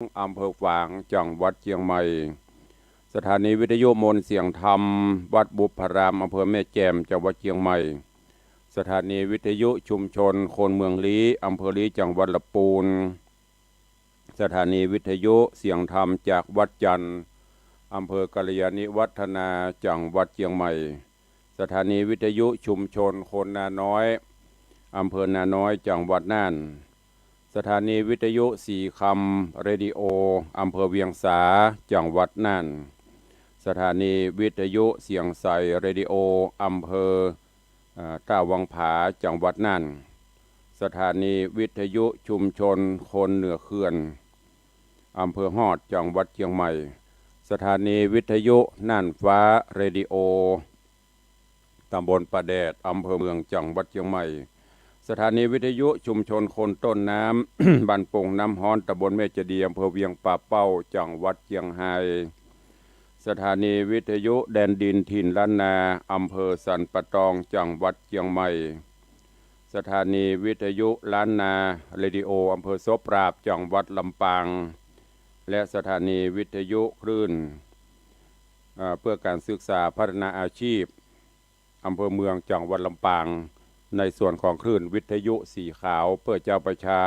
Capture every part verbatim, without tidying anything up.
อำเภอฝาง จังหวัดเจียงใหม่ สถานีวิทยุมนต์เสียงธรรม วัดบุพพาราม อำเภอแม่แจ่ม จังหวัดเจียงใหม่ สถานีวิทยุชุมชนคนเมืองลี้ อำเภอลี้ จังหวัดลำปูน สถานีวิทยุเสียงธรรมจากวัดจันทร์ อำเภอกัลยาณิวัฒนา จังหวัดเจียงใหม่ สถานีวิทยุชุมชนคนนาน้อย อำเภอนาน้อย จังหวัดน่าน สถานีวิทยุสีคำเรดิโอ อำเภอเวียงสา จังหวัดน่าน สถานีวิทยุเสียงใสเรดิโอ อำเภอ อ่า ต้าวังผา จังหวัดน่าน สถานีวิทยุชุมชนคนเหนือเขื่อน อำเภอฮอด จังหวัดเจียงใหม่ สถานีวิทยุน่านฟ้าเรดิโอ ตำบลป่าแดด อำเภอเมือง จังหวัดเจียงใหม่ สถานีวิทยุชุมชนคนต้นน้ำ บ้านโป่งน้ำฮ้อน ตำบลแม่เจดีย์ อำเภอเวียงป่าเป้า จังหวัดเจียงไฮ้ สถานีวิทยุแดนดินถิ่นล้านนา อำเภอสันป่าตอง จังหวัดเจียงใหม่ สถานีวิทยุล้านนาเรดิโอ อำเภอโสปราบ จังหวัดลำปาง และสถานีวิทยุคลื่น เอ่อ เพื่อการศึกษาพัฒนาอาชีพ อำเภอเมือง จังหวัดลำปาง ในส่วนของคลื่นวิทยุสีขาว เปื้อเจ้าประชา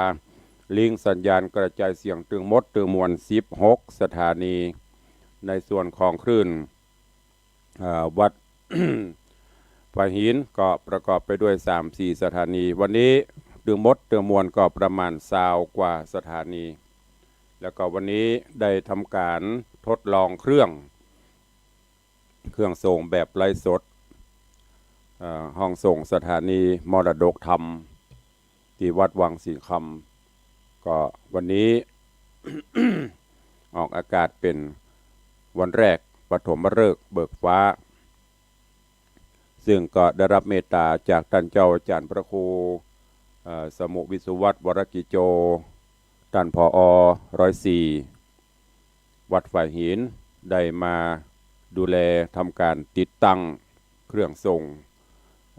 ลิงก์สัญญาณกระจายเสียงตึงหมดตึงมวลสิบหกสถานี ในส่วนของคลื่น เอ่อ วัด ฝายหินก็ประกอบไปด้วยสามสี่สถานี วันนี้ตึงหมดตึงมวลก็ประมาณซาวกว่าสถานี แล้วก็วันนี้ได้ทำการทดลองเครื่อง เครื่องส่งแบบไลฟ์สด เอ่อ ห้องส่งสถานีมรดกธรรม ตี้วัดวังสิงห์คำ ก็วันนี้ ออกอากาศเป๋นวันแรก ปฐมฤกษ์เบิกฟ้า ซึ่งก็ได้รับเมตตาจากต้านเจ้าอาจ๋ารย์พระครู เอ่อ สมุห์ วิศวัฒน์ วรกิจโจ ต้าน ผอ ร้อยสี่ วัดฝายหิน ได้มาดูแลทำการติดตั้งเครื่องส่ง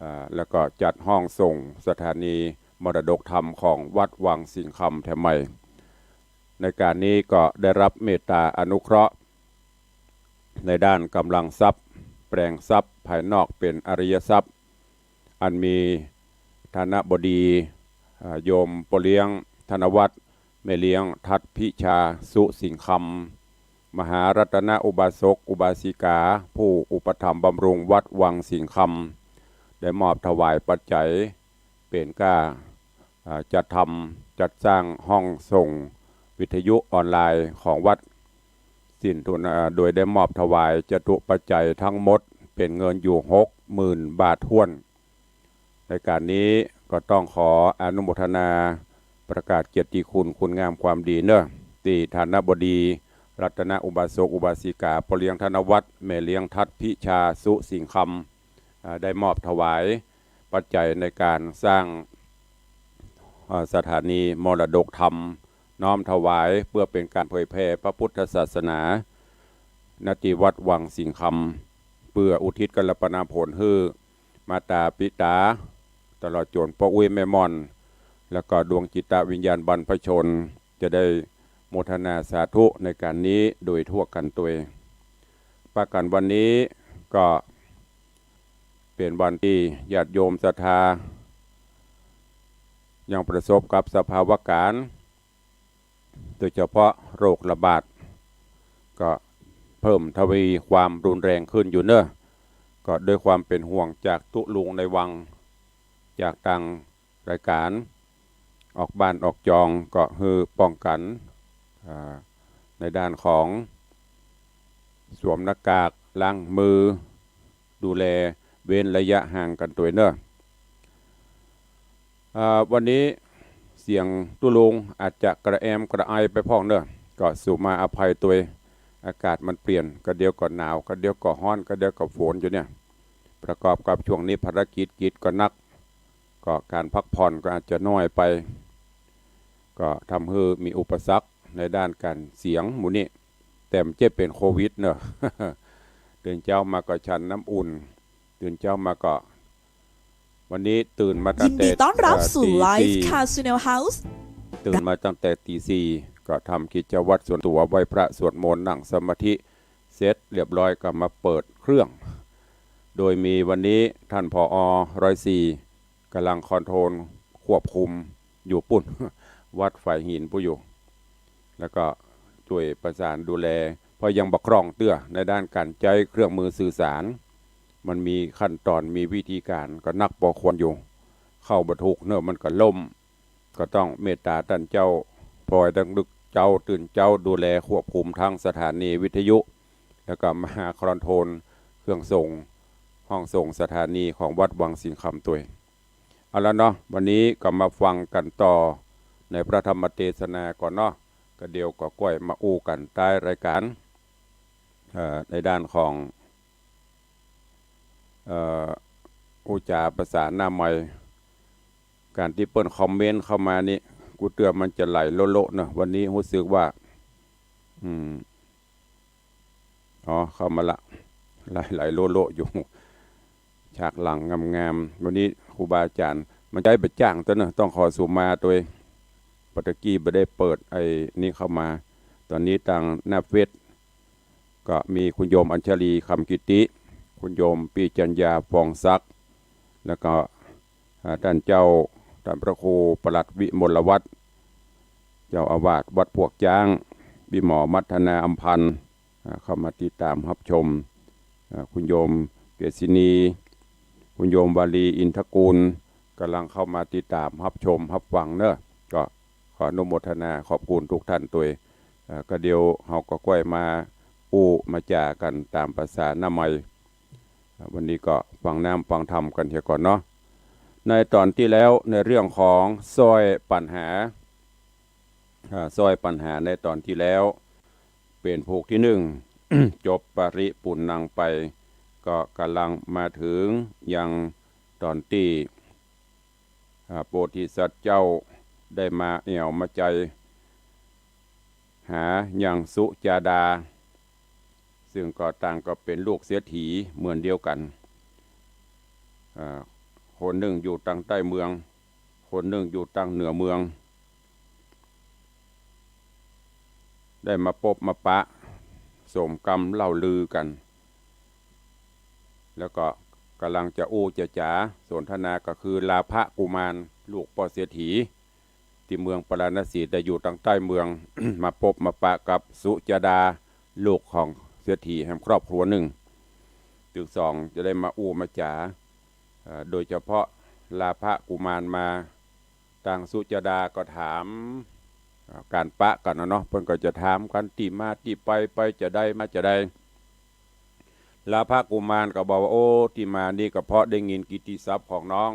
อ่า แล้วก็จัดห้องส่งสถานีมรดกธรรมของวัดวังสิงห์คำแถวใหม่ ในการนี้ก็ได้รับเมตตาอนุเคราะห์ ในด้านกำลังทรัพย์ แปลงทรัพย์ภายนอกเป๋นอริยทรัพย์ อันมีธนบดี อ่า โยมป้อเลี้ยงธนวัฒน์ แม่เลี้ยงทัดพิชา สุสิงห์คำ มหารัตนอุบาสกอุบาสิกา ผู้อุปถัมภ์บำรุงวัดวังสิงห์คำ ได้มอบถวายปัจจัยเป๋นก้า อ่า จัดทำ จัดสร้างห้องส่งวิทยุออนไลน์ของวัด สิ้นทุน อ่า โดยได้มอบถวายจตุปัจจัยทั้งหมดเป๋นเงินอยู่หกหมื่นบาทถ้วน ในการนี้ก็ต้องขออนุโมทนาประกาศเกียรติคุณคุณงามความดีเนาะ ตี้ธนบดี รัตนอุบาสกอุบาสิกา ป้อเลี้ยงธนวัฒน์ แม่เลี้ยงทัดพิชา สุสิงห์คำ อ่า ได้มอบถวายปัจจัยในการสร้าง อ่า สถานีมรดกธรรม น้อมถวายเปื้อเป๋นการเผยแผ่พระพุทธศาสนา ณ ตี้วัดวังสิงห์คำ เปื้ออุทิศกัลปนาผลหื้อมาต๋าปิต๋า ตลอดจ๋นป้ออุ๊ยแม่ม่อน แล้วก็ดวงจิตวิญญาณบรรพชน จะได้โมทนาสาธุในการนี้โดยทั่วกั๋นตวย ปะกั๋นวันนี้ก็เป๋นวันตี้ญาติโยมศรัทธา ยังประสบกับสภาวะก๋ารณ์ โดยเฉพาะโรคระบาด ก็เพิ่มทวีความรุนแรงขึ้นอยู่เนาะ ก็ด้วยความเป๋นห่วงจากตุ๊ลุงในวัง จากต่างรายก๋าร ออกบ้านออกจองก็หื้อป้องกั๋น อ่า ในด้านของสวมหน้ากาก ล้างมือ ดูแลเว้นระยะห่างกั๋นตวยเนาะ อ่า วันนี้เสียงตุ๊ลุงอาจจะกระแอมกระไอไปพ่องเนาะ ก็สุมาอภัยตวย อากาศมันเปลี่ยน กะเดียวก็หนาว กะเดียวก็ฮ้อน กะเดียวก็ฝนอยู่เนี่ย ประกอบกับช่วงนี้ภารกิจกิจก็หนัก ก็ก๋านพักผ่อนก็อาจจะน้อยไป ก็ทำหื้อมีอุปสรรคในด้านก๋านเสียงหมู่นี้ แต่บ่ใจ้เป๋นโควิดเนาะ ตื่นเจ๊ามาก็ฉันน้ำอุ่น ตื่นเจ๊ามาก็ วันนี้ตื่นมาตั้งแต่ ยินดีต้อนรับสู่ เอ่อ ตีสี่ ไลฟ์ Casino House ตื่นมาตั้งแต่ตีสี่ ก็ทำกิจวัตรส่วนตั๋ว ไหว้พระ สวดมนต์ นั่งสมาธิ เสร็จเรียบร้อยก็มาเปิดเครื่อง โดยมีวันนี้ต้าน ผอ. ร้อยสี่ ก่ำลังคอนโทรล ควบคุมอยู่ปู๊น วัดฝายหินปู๊นอยู่ แล้วก็จ้วยประสานดูแล เพราะยังบ่คล่องเตื้อในด้านก๋านใจ๊เครื่องมือสื่อสาร มันมีขั้นต๋อน มีวิธีก๋าน ก็นักปอควรอยู่ เข้าบ่ถูกเน่อ มันก็ล้ม ก็ต้องเมตต๋าต้านเจ้า ปอยตึงเจ๊าตื่นเจ๊า ดูแลควบคุมตึงสถานีวิทยุ แล้วก็มาคอนโทรลเครื่องส่ง ห้องส่งสถานีของวัดวังสิงห์คำตวย เอาละเนาะ วันนี้ก็มาฟังกั๋นต่อในพระธรรมเตสนาก่อนเนาะ ก็เดี๋ยวก็ก้อยมาอู้กั๋นใต้รายก๋าน เอ่อ ในด้านของ เอ่อ อู้จ๋าประสาหน้าใหม่ ก๋านตี้เปิ้นคอมเมนต์เข้ามานี่ กูเตื้อมันจะไหลโละๆ เนาะ วันนี้ฮู้สึกว่า อืม อ๋อ เข้ามาละ ไหลๆ โละๆ อยู่ ฉากหลังงามๆ วันนี้ครูบาอาจ๋ารย์ มันใจ๊บ่จ้างตั๊วเนาะ ต้องขอสุมาตวย ปะตะกี้บ่ได้เปิดไอ้นี่เข้ามา ต๋อนนี้ตางหน้าเฟซ ก็มีคุณโยมอัญชลี คำกิติ คุณโยมปี้จัญญา ฟองศักดิ์ แล้วก็ อ่า ต้านเจ้า ต้านพระครูปลัดวิมลวัฒน์ เจ้าอาวาสวัดปวกจ๊าง ปี้หมอมัทนา อำพันธ์ อ่า เข้ามาติดต๋ามฮับชม อ่า คุณโยมเกษินี คุณโยมวาลี อินทกูล ก่ำลังเข้ามาติดต๋ามฮับชมฮับฟังเนาะ ก็ขออนุโมทนาขอบคุณทุกท่านตวย เอ่อ ก็เดี๋ยวเฮาก็ก้อยมาอู้มาจ๋ากั๋นต๋ามประสาหน้าใหม่ อ่า วันนี้ก็ฟังน้ำฟังธรรมกั๋นเหียก่อนเนาะ ในต๋อนตี้แล้วในเรื่องของซ้อยปัญหา อ่า ซ้อยปัญหาในต๋อนตี้แล้ว เป๋นผูกตี้นึ่ง จบปริปุณณังไป ก็ก่ำลังมาเถิงยังต๋อนตี้ อ่า โพธิสัตว์เจ้าได้มาแอ่วมาใจ๋ หายังสุจาดา ซึ่งก็ต่างก็เป๋นลูกเศรษฐีเหมือนเดียวกั๋น อ่า คนนึ่งอยู่ตางใต้เมือง คนนึ่งอยู่ตางเหนือเมือง ได้มาปบมาปะ สมกำเล่าลือกั๋น แล้วก็ก่ำลังจะอู้จะจ๋าสนทนาก็คือลาภกุมาร ลูกป้อเศรษฐี ตี้เมืองปาราณสี แต่อยู่ตางใต้เมือง มาปบมาปะกับสุจาดา ลูกของเศรษฐีแหมครอบครัวนึ่ง ตึงสองจะได้มาอู้มาจ๋า เอ่อ โดยเฉพาะลาภกุมารมา ตางสุจาดาก็ถาม อ่า ก๋านปะกั๋นน่ะเนาะ เปิ้นก็จะถามกั๋นตี้มาตี้ไป ไปจาใดมาจาใด ลาภกุมารก็บอกว่า โอ้ ตี้มานี่ก็เพราะได้ยินกิตติศัพท์ของน้อง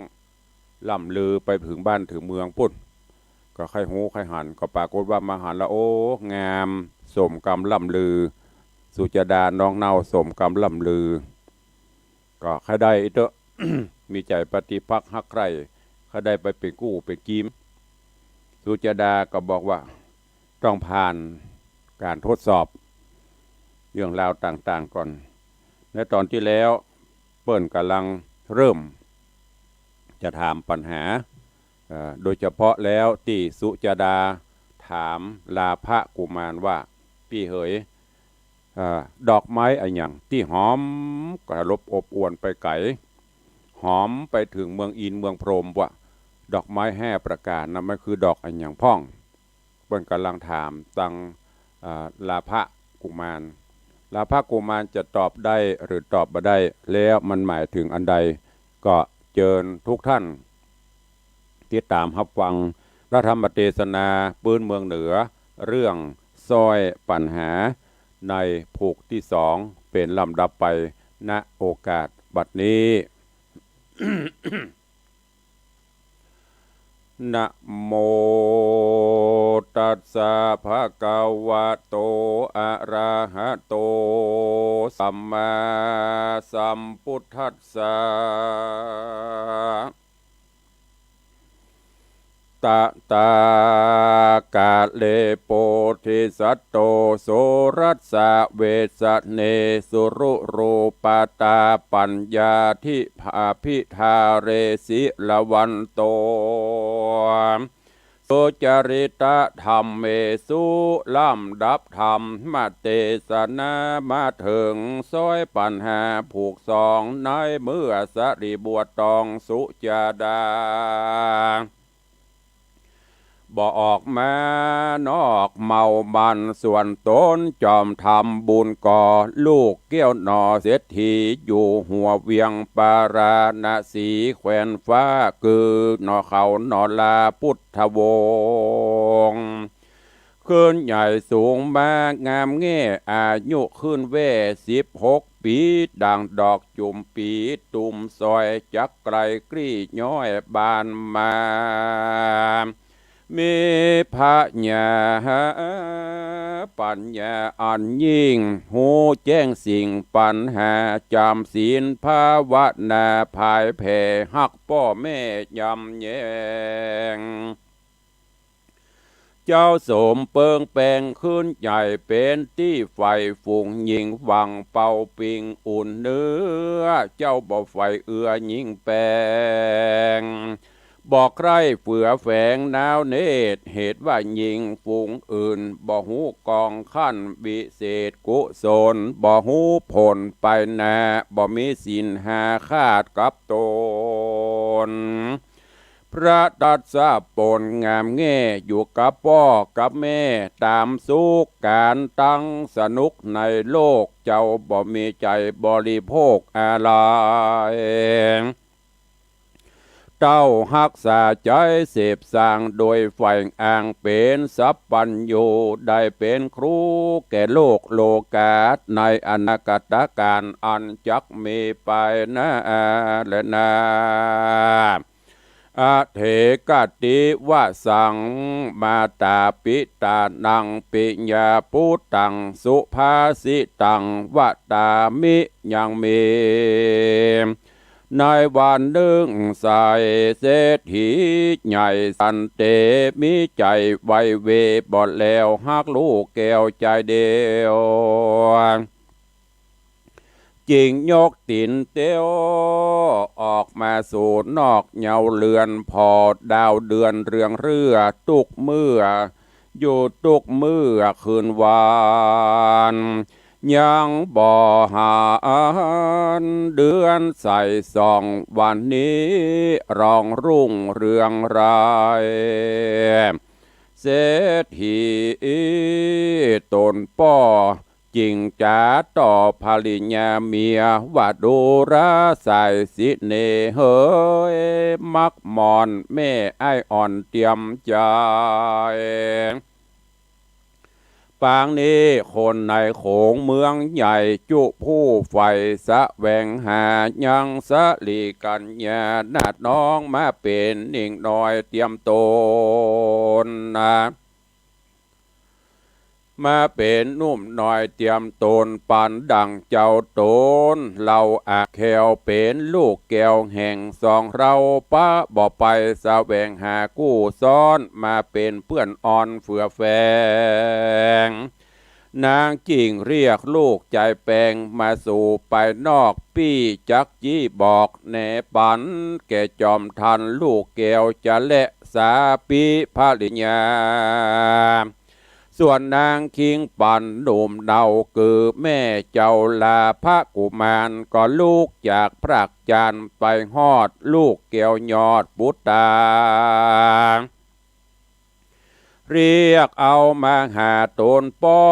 ล่ำลือไปเถิงบ้านเถิงเมืองปู๊น ก็ใค่ฮู้ใค่หัน ก็ปรากฏว่ามาหันแล้ว โอ้ งาม สมกำล่ำลือ สุจาดาน้องเน่า สมกำล่ำลือ ก็ใค่ได้อี้เต๊อะ มีใจ๋ปฏิภักษ์ฮักใคร่ ใค่ได้ไปเป๋นกู้เป๋นกี๋ สุจาดาก็บอกว่า ต้องผ่านก๋านทดสอบ เรื่องราวต่างๆ ก่อน ในต๋อนตี้แล้ว เปิ้นก่ำลังเริ่มจะถามปัญหา เอ่อ โดยเฉพาะแล้วตี้สุจาดาถามลาภกุมารว่า ปี้เหย เอ่อ ดอกไม้อะหยังตี้หอมกระลบอบอวลไปไก๋ หอมไปเถิงเมืองอินทร์เมืองพรหมวะ ดอกไม้ห้าประก๋านนั้นมันคือดอกอะหยังพ่อง เปิ้นก่ำลังถามตาง อ่า ลาภกุมาร ลาภกุมารจะตอบได้หรือตอบบ่ได้ แล้วมันหมายเถิงอันใด ก็เจิญทุกท่าน ติดต๋ามฮับฟังพระธรรมเตสนาปื๊นเมืองเหนือ เรื่องซ้อยปัญหา ในผูกตี้สอง เป๋นลำดับไป ณ โอกาสบัดนี้ นะโมตัสสะ ภะคะวะโต อะระหะโต สัมมาสัมพุทธัสสะ ตะถาคะเต โพธิสัตโต โสรสสะ เวสสะเน สุรุรูปะตา ปัญญาธิปะ อภิธาเร สีลวันโต สุจริตธรรมเมสุ ลำดับธรรมเตสนา มาเถิงซ้อยปัญหาผูกสอง ในเมื่อสะหลีบัวตองสุจาดา บ่ออกมานอกเมามัน ส่วนต๋นจอมทำบุญก่อ ลูกแก้วหน่อเศรษฐี อยู่หัวเวียงปาราณสี แคว้นฟ้า คือหน่อเขาหน่อลาพุทธวงศ์ ขึ้นใหญ่สูงมางามแง่ อายุขึ้นแว่สิบหกปี๋ ดั่งดอกจุ่มปี๋ ตุ่มซอยจักไกลกลี้ย้อยบานมา มีผญาปัญญาอันยิ่ง ฮู้แจ้งสิ่งปัญหา จ๋ำศีลภาวนา ผายแผ่ฮักป้อแม่ยำแยง เจ้าสมเปิงแปงขึ้นใหญ่ เป๋นตี้ใฝ่ฝูงหญิง หวังเป่าปิงอุ่นเนื้อ เจ้าบ่ใฝ่เอื้อหญิงแปง บ่ใคร่เฟือแฝงนาวเนตร เหตุว่าหญิงฝูงอื่น บ่ฮู้กองขั้นวิเศษกุศล บ่ฮู้ผลไปหน้า บ่มีศีลห้าขาดกับต๋น พระทัศปนงามแง่ อยู่กับป้อกับแม่ต๋ามสุข ก๋านตังสนุกในโลก เจ้าบ่มีใจ๋บริโภคอะไร เต้าฮักษาใจ๋เสพสร้าง โดยใฝ่อ้างเป๋นสัพพัญญู ได้เป๋นครูแก่โลกโลก๋า ในอนาคตก๋าลอันจักมีไปหน้าแลนา อเถกะติวสัง มาตาปิตานัง ปิญญาปุตตัง สุภาสิตัง วะตามิ ยังมี ในวันนึ่งใส่ เศรษฐีใหญ่สันเต มีใจ๋ไวเวบ่แลว ฮักลูกแก้วใจ๋เดียว จึงยกตี๋นเตียว ออกมาสู่นอกเยาว์เรือน ผ่อดาวเดือนเรืองเรื่อ ตุ๊กเมื่อ อยู่ตุ๊กเมื่อคืนวัน ยังบ่หันเดือนใสส่อง วันนี้รองรุ่งเรืองราย เศรษฐีต๋นป้อ จึงจ๋าต่อภริยาเมีย ว่าดูราใส่สิเน่เหย มักหมอนแม่อ้ายอ่อนเตียมใจ๋ ปางนี้คนในโขงเมืองใหญ่ จุผู้ใฝ่แสวงหา ยังสะหลีกัญญานาฏน้อง มาเป๋นนิ่งน้อยเตียมต๋นนา มาเป๋นหนุ่มน้อยเตียมต๋น ปันดั่งเจ้าต๋น เล่าอาแคล้ว เป๋นลูกแก้วแห่งสองเฮา ปะบ่ไปแสวงหากู้ซ้อน มาเป๋นเปื้อนอ่อนเฟือแฝง นางจึงเรียกลูกใจ๋แปง มาสู่ไปนอก ปี้จักจี้บอกแนะปัน แก่จอมทันลูกแก้วจะแลสาปิภริยา ส่วนนางคิงปันหนุ่มเนา คือแม่เจ้าลาภกุมาร ก็ลุกจากพรากจานไปฮอดลูกแก้วยอดปุตตา เรียกเอามาหาต๋นป้อ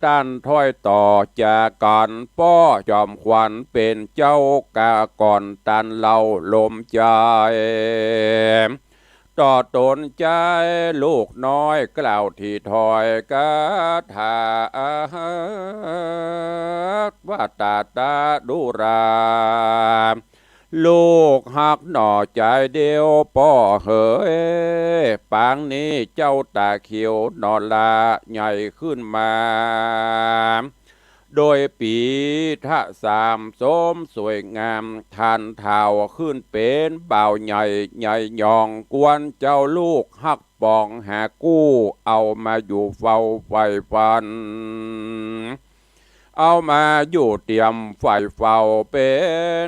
ต้านถ้อยต่อจากั๋น ป้อจอมขวัญเป๋นเจ้ากาก่อน ต้านเล่าลมใจ๋ ต่อต๋นใจ๋ลูกน้อย กล่าวตี้ถ้อยคาถา ว่าตาตาดูรา ลูกฮักหน่อใจ๋เดียวป้อเหย ปางนี้เจ้าต๋าเขียวหน่อลาใหญ่ขึ้นมา โดยปี๋ทะสามสมสวยงาม ทานถ่าวขึ้นเป๋นบ่าวใหญ่ ใหญ่ยอง ควรเจ้าลูกฮักปองหากู้ เอามาอยู่เฝ้าใฝ่ฝัน เอามาอยู่เตียมใฝ่เฝ้า เป๋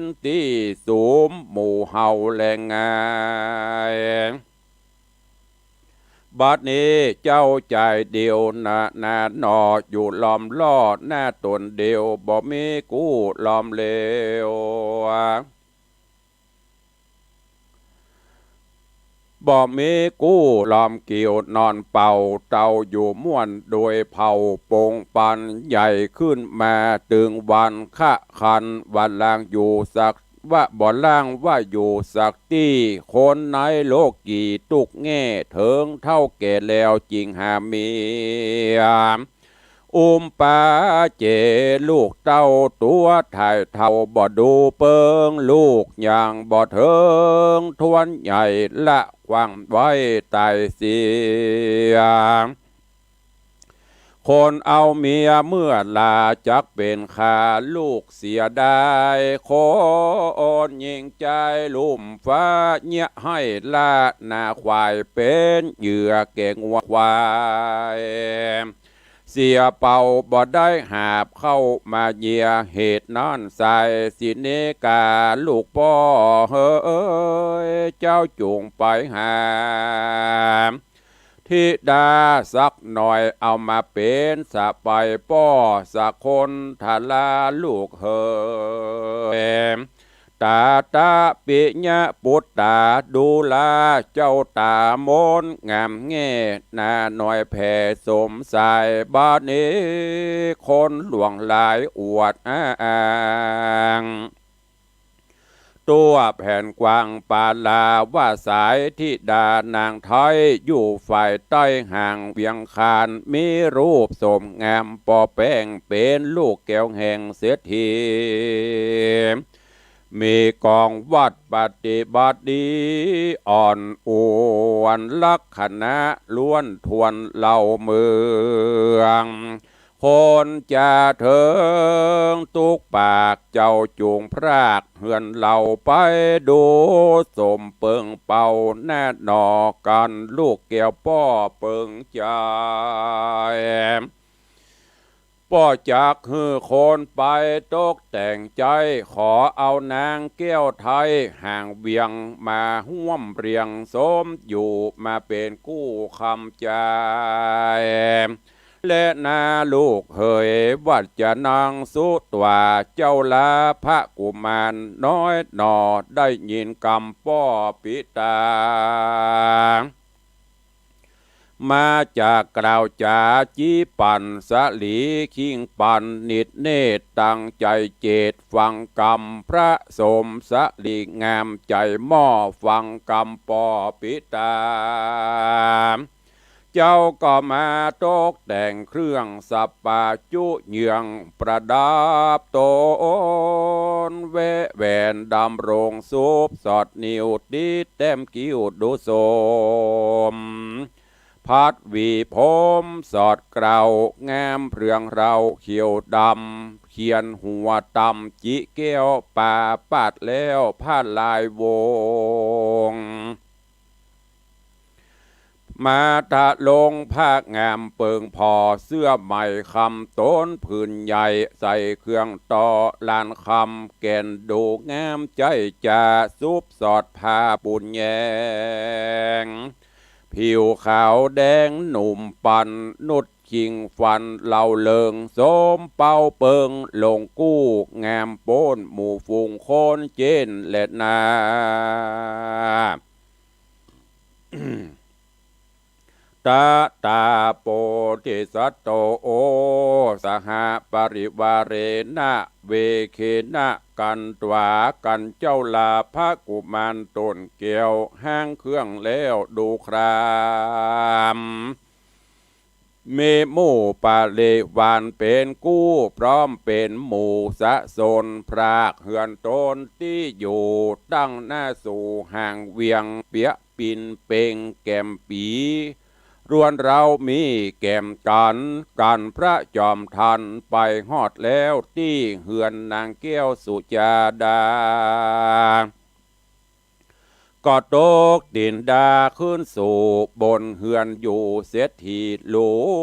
นตี้สุมหมู่เฮาแลง่าย บัดนี้เจ้าจ่ายเดียวนานาหนอ อยู่ล้อมล่อหน้าต๋นเดียว บ่มีกู้ล้อมเลว บ่มีกู้ล้อมเกี่ยว นอนเป่าเตาอยู่ม่วน โดยเผ่าปงปันใหญ่ขึ้นมา ตึงวันคะคัน ว่าล่างอยู่สัก ว่าบ่ล่างว่าอยู่สักตี้ คนในโลกกี่ตุ๊กแง่ เถิงเฒ่าแก่แล้วจึงหาเมีย อุ้มปาเจลูกเต้า ตั๋วถ่ายเฒ่าบ่ดูเปิง ลูกยังบ่เถิง ทวนใหญ่ละขว้างไว้ต๋ายเสีย คนเอาเมียเมื่อลา จักเป๋นข้าลูกเสียดาย คนยิงใจ๋ลุ่มฟ้า เยียะให้ละนาควาย เป๋นเหยื่อแก่งัวควาย เสียเป่าบ่ได้หาบเข้ามาเยียะ เหตุนั้นไส้ สิเนกาลูกป้อเหย เจ้าจุ่งไปหาธิดาสักหน่อย เอามาเป๋นสะใภ้ป้อสักคน ทาราลูกเหย ตาตะปิยะปุตตา ดูราเจ้าต๋ามนงามแง่ นาน้อยแผ่สมสาย บัดนี้คนหลวงหลายอวดอ้าง ตั๋วแผ่นกว้างปาลา ว่าสายธิดานางไทย อยู่ฝ่ายใต้ห่างเวียงคาน มีรูปสมงามปอแป้ง เป๋นลูกแก้วแห่งเศรษฐี มีกองวัดปฏิบัติดี อ่อนอวลลักษณะ ล้วนทวนเหล่าเมือง คนจะเถิงตุ๊กปาก เจ้าจุ่งพรากเฮือนเฮาไป ดูสมเปิงเป่าหน้าหนอ กันลูกแก้วป้อเปิงใจ๋ ป้อจักหื้อคนไปตกแต่งใจ๊ ขอเอานางแก้วไทยห่างเวียง มาฮ่วมเรียงสมอยู่ มาเป๋นกู้คำใจ๋ และนาลูกเหย วัจจะนังสุตวา เจ้าลาพระกุมารน้อยหนอ ได้ยินกำป้อปิตา มาจากกล่าวจ๋าจี้ปั่นสะหลี คิงปั่นนิดเนตร ตั้งใจ๋เจตน์ฟังกำพระสม สะหลีงามใจ๋หม้อ ฟังกำป้อปิตา เจ้าก็มาตกแต่งเครื่องสัปปะจุเยืองประดับต๋น แวะแหวนดำรงสุบสอดนิ้ว ติดแต้มคิ้วดูสม ผัดหวีผมสอดเกล้า งามเรืองเราเขียวดำ เขียนหัวตำจิแก้ว ปาปาดแล้วผ้าลายวง มาทะลงผ้างามเปิงผ่อ เสื้อใหม่คำต๋นผืนใหญ่ ใส่เครื่องต่อลานคำ แก่นดูงามใจ๊จ๋า สุบสอดผ้าปูนแยง ผิวขาวแดงหนุ่มปัน นุดคิงฟันเหล่าเลิง สมเป้าเปิงลงกู้ งามโป๊นหมู่ฝูงคนเจ๊นแลนา ตะตาโปธิสัตโต โอ สหปริวาเรนะ เวเขนะ กันตวา กันเจ้าลาพระกุมารต๋นแก้ว ห้างเครื่องแล้วดูคราม มีหมู่ปริวารเป๋นกู้ พร้อมเป๋นหมู่สะสน พรากเฮือนต๋นตี้อยู่ ตั้งหน้าสู่ห่างเวียง เปียะปิ่นเป่งแก่มปี รวนเร้ามีแก่มกั๋น กันพระจอมทัน ไปฮอดแล้วตี้เฮือนนางแก้วสุจาดา ก็ตกตี๋นดาขึ้นสู่บนเฮือนอยู่ เศรษฐีหล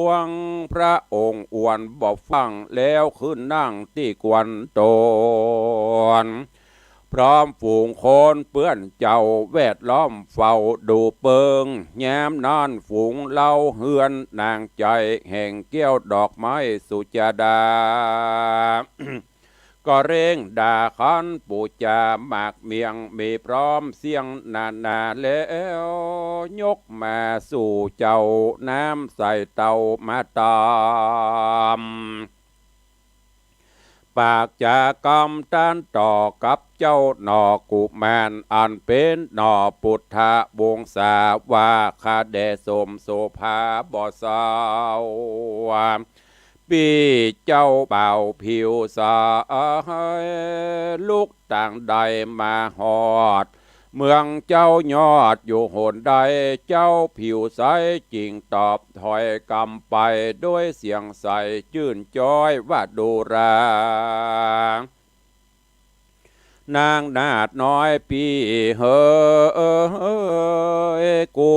วงพระองค์อวนบ่ฟั่ง แล้วขึ้นนั่งตี้กวนต๋น พร้อมฝูงคนเปื้อนเจ้าแวดล้อมเฝ้าดูเปิง ยามนั้นฝูงเล่าเฮือนนางใจ๋แห่งแก้วดอกไม้สุจาดา ก็เร่งด่าขันปู๋จาหมากเมี่ยงมีพร้อมเสี้ยงนานาแล้ว ยกมาสู่เจ้าน้ำใสเต้ามาต๋าม ปากจากำตันต่อกับเจ้าหน่อกุมาร อันเป๋นหน่อปุทธวงศา ว่าข้าแด่สมโสภาบ่เศร้า ปี้เจ้าบ่าวผิวใส ลุกตางใดมาฮอด เมืองเจ้ายอดอยู่หนใด เจ้าผิวใสจึงตอบถ้อยกำไป ด้วยเสียงใสจื้นจ๊อยว่าดูรา นางนาฏน้อยปี้เหย กู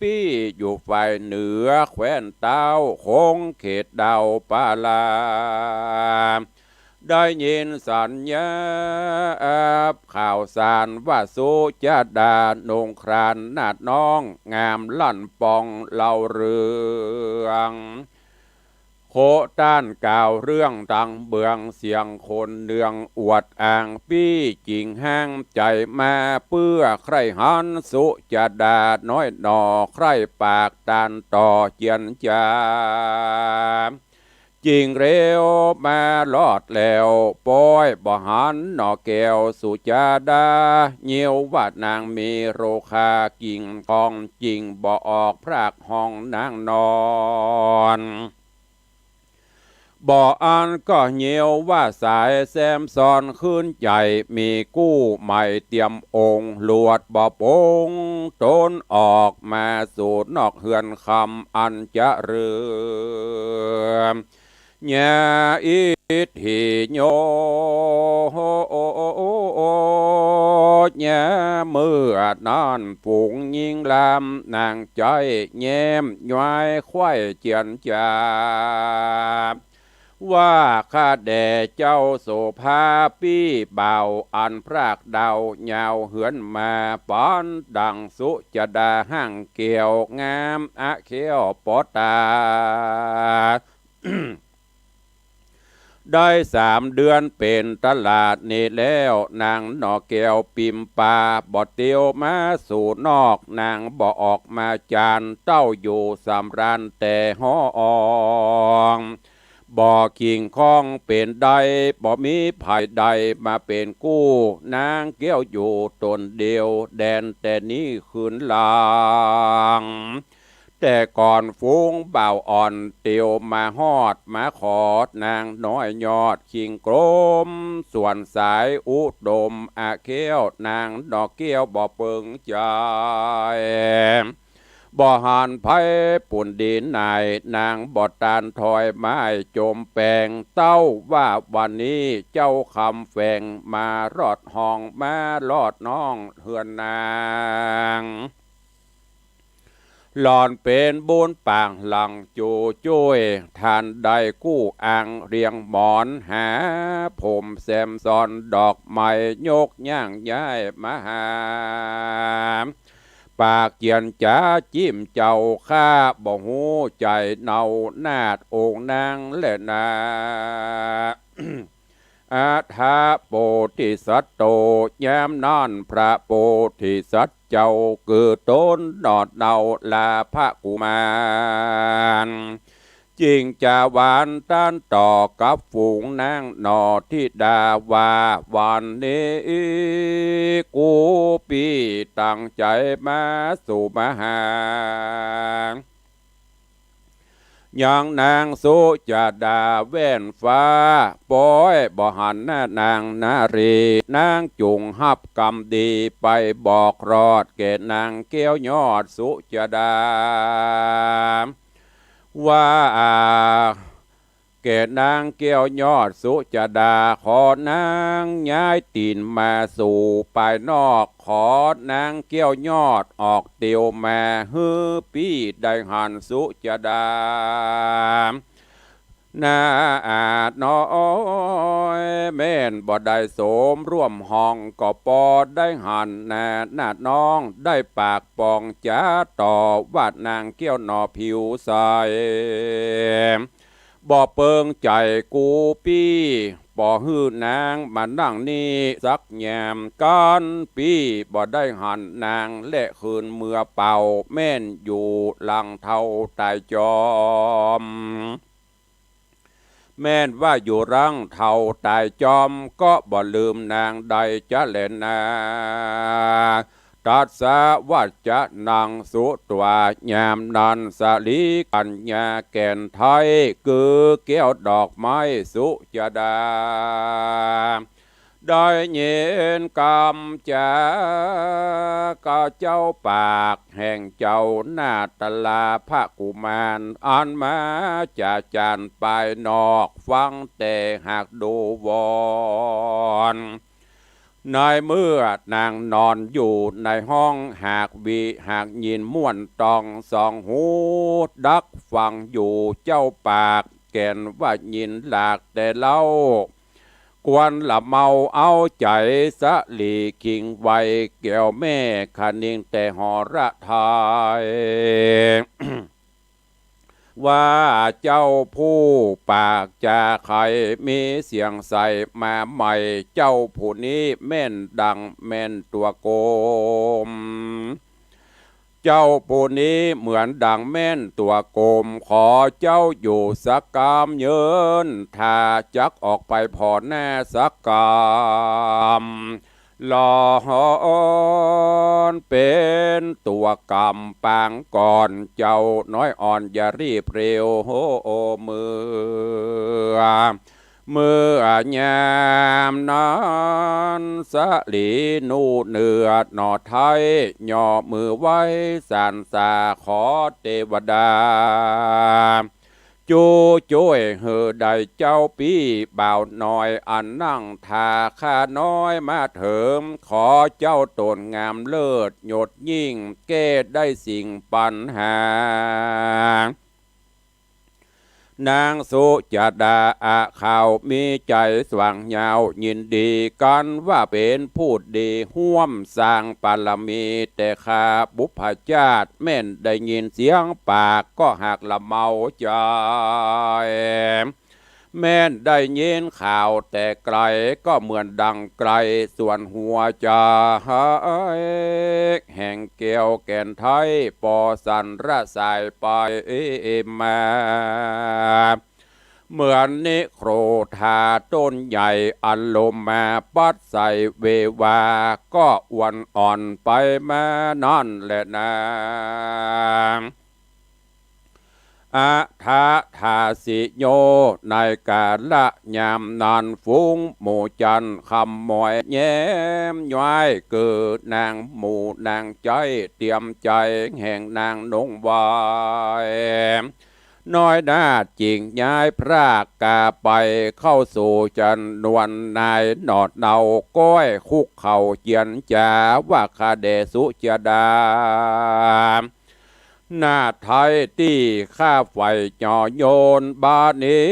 ปี้อยู่ฝ่ายเหนือแคว้นเต้า คงเขตดาวปาลา ได้ยินสัญญาข่าวสารว่าสุจาดา นงครานนาฏน้อง งามลั่นปองเล่าเรื่อง โคต้านกล่าวเรื่องตังเบือง เสียงคนเนืองอวดอ้าง ปี้จึงห้างใจ๋มา เปื้อใคร่หันสุจาดาน้อยหน่อ ใคร่ปากตันต่อเจียรจา จิ่งเร็วมารอดแล้ว ป้อยบ่หันหน่อแก้วสุจาดา เยียวว่านางมีโรคากิ่งกอง จิ่งบ่ออกพรากห้องนางนอน บ่อั้นก็เยียวว่าสายแซมซ้อนขึ้นใจ๋ มีกู้ใหม่เตรียมองค์ หลวดบ่ปงตนออกมาสู่นอกเฮือนคำอันจะเริม ญาอิทธิโย ญาเมื่อนั้นฝูงญิงลำ นางใจ๋แย้มย้ายไขว้เจียรจา ว่าข้าแด่เจ้าโสภาปี้บ่าว อันพรากดาวยาวเฮือนมา ปานดั่งสุจาดาห้างแก้วงามอะแค้วปอตา ได้สามเดือนเป๋นตลาดนี้แล้ว นางหน่อแก้วปิมปา บ่เตียวมาสู่นอก นางบ่ออกมาจาน เต้าอยู่สำราญแต่ห้อง บ่ขิงข้องเป๋นใด บ่มีใผใดมาเป๋นกู้ นางแก้วอยู่ตนเดียว แดนแต่นี้คืนหลัง แต่ก่อนฝูงบ่าวอ่อนเตียวมาฮอด มาขอดนางน้อยยอดคิงกลม ส่วนสายอุดมอะแค้ว นางหน่อแก้วบ่เปิงใจ๋ บ่หันไผปูนดีไหน นางบ่ตานถอยไม้จมแปง เต้าว่าวันนี้เจ้าคำแฝง มารอดห้อง มารอดนอกเฮือนนาง หล่อนเป๋นบุญปางหลังจูจ้วย ทานได้กู้อังเรียงหมอน หาผมแซมซ้อนดอกไม้ ยกย่างย้ายมาหา ปากเจียรจ๋าจิ้มเจ้าข้า บ่ฮู้ใจ๋เนานาฏองค์นางแลนา อัฏฐโปธิสัตโต ยามนั้นพระโพธิสัตว์เจ้า คือตนหน่อเนาลาภกุมาร จึงจะหวานตันต่อกับฝูงนางหน่อธิดาว่า วันนี้กูปี้ตั้งใจ๋มาสู่มาหา ยังนางสุจาดาแว่นฟ้า ป้อยบ่หันหน้านางนารี นางจุ่งฮับกำดี ไปบอกรอดแก่นางแก้วยอดสุจาดา ว่าแก่นางแก้วยอดสุจาดา ขอนางย้ายตี๋นมาสู่ปายนอก ขอนางแก้วยอดออกเตียวมา หื้อปี้ได้หันสุจาดา นาดน้อย แม่นบ่ได้สมร่วมห้อง ก็ปอได้หันนา นาดน้องได้ปากป๋องจ๋าตอบว่านางแก้วหน่อผิวใส บ่เปิงใจ๋กูปี้ ปอหื้อนางมานั่งนี่สักยาม กั๋นปี้บ่ได้หันนาง และคืนเมือเป่า แม่นอยู่หลังเฒ่าต๋ายจอม แม่นว่าอยู่หลังเฒ่าต๋ายจอม ก็บ่ลืมนางได้จะแลนา ตัสสะวัจจะนัง สุตวา ยามนั้น สาลีกัญญาแก่นไทย คือแก้วดอกไม้สุจดา ได้ยินกำจากเจ้าปากแห่งเจ้านาฏราภกุมาร อันมาจากจานปายนอก ฟังแต่หากดูวอน ในเมื่อนางนอนอยู่ในห้อง หากวิหากยินม่วนตองสองหู ดักฟังอยู่เจ้าปากแก่นว่ายินหลากแต่เล่า ควรละเมาเอาใจ๋สะหลีคิงไว แก้วแม่คะนิงแต่หอระไทย ว่าเจ้าผู้ปากจาใค มีเสียงใสมาใหม่ เจ้าผู้นี้แม่นดังแม่นตั๋วโกม เจ้าผู้นี้เหมือนดังแม่นตั๋วโกม ขอเจ้าอยู่สักกำเยิน ถ้าจักออกไปผ่อหน้าสักกำ หลอนเป๋นตั๋วกำปางก่อน เจ้าน้อยอ่อนอย่ารีบเร็ว เมื่อ เมื่อยามนั้น สาลีหนุเนื้อหน่อไทย ย่อมือไหว้สานสาขอเตวดา จู้จ้วยหื้อได้เจ้าปี้บ่าวน้อย อันนั่งถ่าข้าน้อยมาเถิง ขอเจ้าต๋นงามเลิศยศยิ่ง แก้ได้สิ่งปัญหา นางสุจดาอะ เขามีใจ๋สว่างยาวยินดีกั๋น ว่าเป๋นผู้ดีฮ่วมสร้างปารมี แต่ข้าบุพชาติ แม่นได้ยินเสียงปากก็หากละเมาใจ๋ แม่นได้ยินข่าวแต่ไก๋ ก็เหมือนดังไก๋ส่วนหัวใจ๋ แห่งแก้วแก่นไทย ปอสั่นระสายไปมา เหมือนนิโครธาต้นใหญ่ อันลมมาปั๊ดใส่เววา ก็อวนอ่อนไปมานั่นแหละนา อะทะทาสิโย ในกาละยามนั้น ฝูงหมู่จันทร์ขมอยแย้มย้าย เกิดนางหมู่นางใจ๊ เตรียมใจ๋แห่งนางนงวาย น้อยนาฏจึงย้ายพรากกาไป เข้าสู่จำนวนนายหนอดเนา ก้อยคุกเข่าเจียรจา ว่าข้าแด่สุจดา นาฏไทยตี้ข้าใฝ่จ่อโยน บาดนี้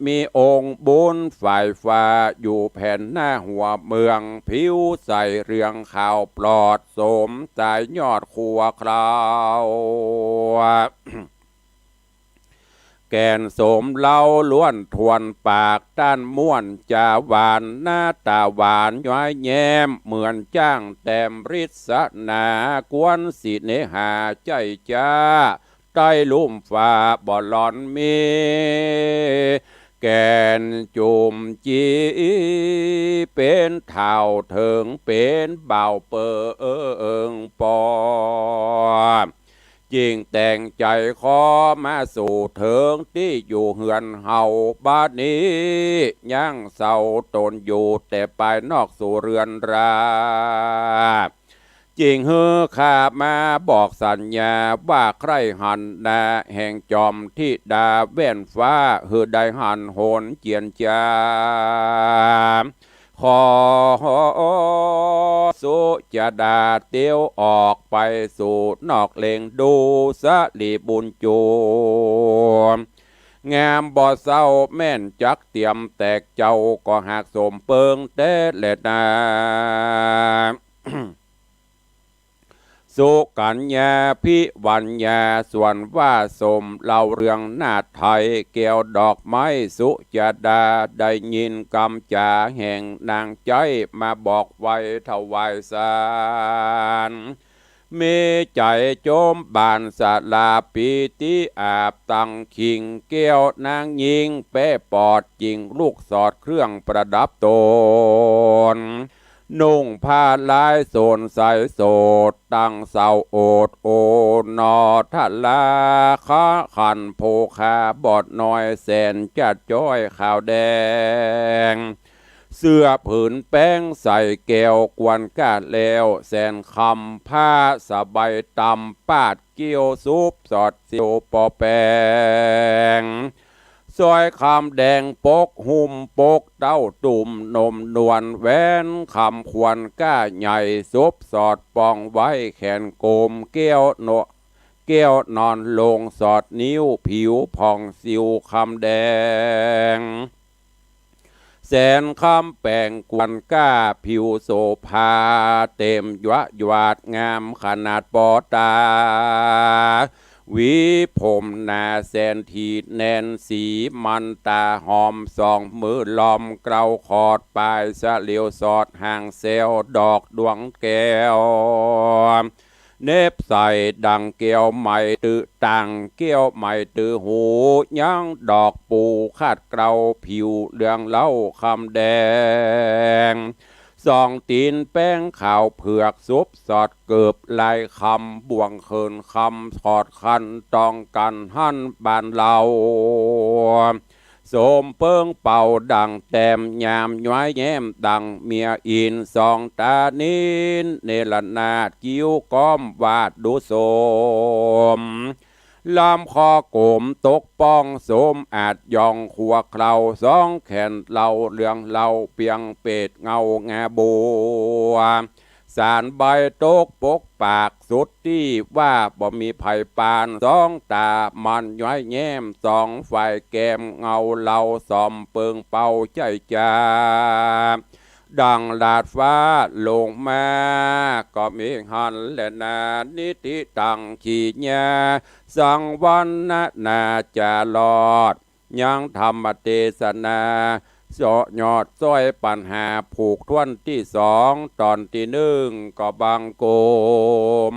มีองค์บุญฝ่ายฟ้า อยู่แผ่นหน้าหัวเมือง ผิวใสเรืองขาวปลอด สมสายยอดขัวเครา แก่นสมเล้าล้วนถ้วนปาก ต้านม่วนจาหวาน หน้าต๋าหวานย้อยแย้ม เหมือนจ้างแต้มริสนา กวนสิเนหาใจ๊จ้า ใต้ลุ่มฟ้าบ่หล่อนมี แก่นจุ่มจี๋ เป๋นเฒ่าเถิง เป๋นบ่าวเปิงปอ จึงแต่งใจ๋ขอมาสู่เถิงตี้อยู่เฮือนเฮา บาดนี้ยังเซาต๋นอยู่แต่ปายนอกสู่เฮือนรา จึงหื้อข้ามาบอกสัญญา ว่าใคร่หันนาแห่งจอมธิดาแว่นฟ้า หื้อได้หันหนเจียรจา ขอสุจดาเตียวออกไปสู่นอกเล็ง ดูสะหลีบุญจู งามบ่เศร้าแม่นจักเตียมแตก เจ้าก็หากสมเปิงแต๊แลนา สุกัญญาภิวัญญา ส่วนว่าสมเล่าเรื่องนาฏไทย แก้วดอกไม้สุจาดา ได้ยินกำจ๋าแห่งนางใจ๊ มาบอกไว้ถวายสาร มีใจ๋จมบานสลาปีติอาบ ตั้งคิงแก้วนางญิง แป๊ปอดจิ่งลูกสอดเครื่องประดับตน นุ่งผ้าลายโสนใสโสด ตั้งเศร้าโอดโอหนอทะลา คะขันโภคาบอดน้อย แสนจะจ้อยขาวแดง เสื้อผืนแป้งใส่แก้วกวนก้าแล้ว แสนคำผ้าสบายตำปาดเกี้ยว สุบสอดสิวปอแปง สร้อยคำแดงปกหุ้มปกเต้า ตุ้มนมนวลแหวนคำควรก้าใหญ่ สุบสอดปองไว้แขนกลม แก้วโน แก้วนอนลงสอดนิ้ว ผิวผ่องสิวคำแดง แสนคำแป๋งกวนก้า ผิวโสภาเต็มยวะหยาดงามขนาดปอต๋า หวีผมหนาแสนถี่แน่น สีมันต๋าหอม สองมือลอมเกลาขอด ปายสะเหลียวสอดหางแซวดอกดวงแก้ว เหน็บใส่ดั่งแก้วไหม ตึตั้งแก้วไหมตึหู ยังดอกปูขัดเกลา ผิวเหลืองเล้าคำแดง สองตี๋นแป้งขาวเผือก สุบสอดเกิบลายคำ บ่วงเขินคำขอดคัน ต้องกันหั้นบานเล้า สมเปิงเป่าดั่งแต้ม ยามย้อยแย้มดั่งเมียอินทร์ สองต๋านินเนรนาถ กิ้วก้อมวาดดูสม ลำคอโก๋มตกป้อง สมอาจย่องขัวเกลา สองแขนเล้าเหลืองเล้า เปียงเปดเงางาบัว สานใบตกปกปาก สุดตี้ว่าบ่มีใผปาน สองต๋ามันย้อยแย้ม สองฝ่ายแก้มเงาเล้า สมเปิงเป่าใจ๊จ๋า ดั่งดาดฟ้าลงมา ก็มีหั้นแลนา นิติตังขีญา สังวรรณนาจารอด ยังธรรมเตสนา เสาะยอดสร้อยปัญหา ผูกถ้วนตี้สอง ต๋อนตี้นึ่งก็บังคม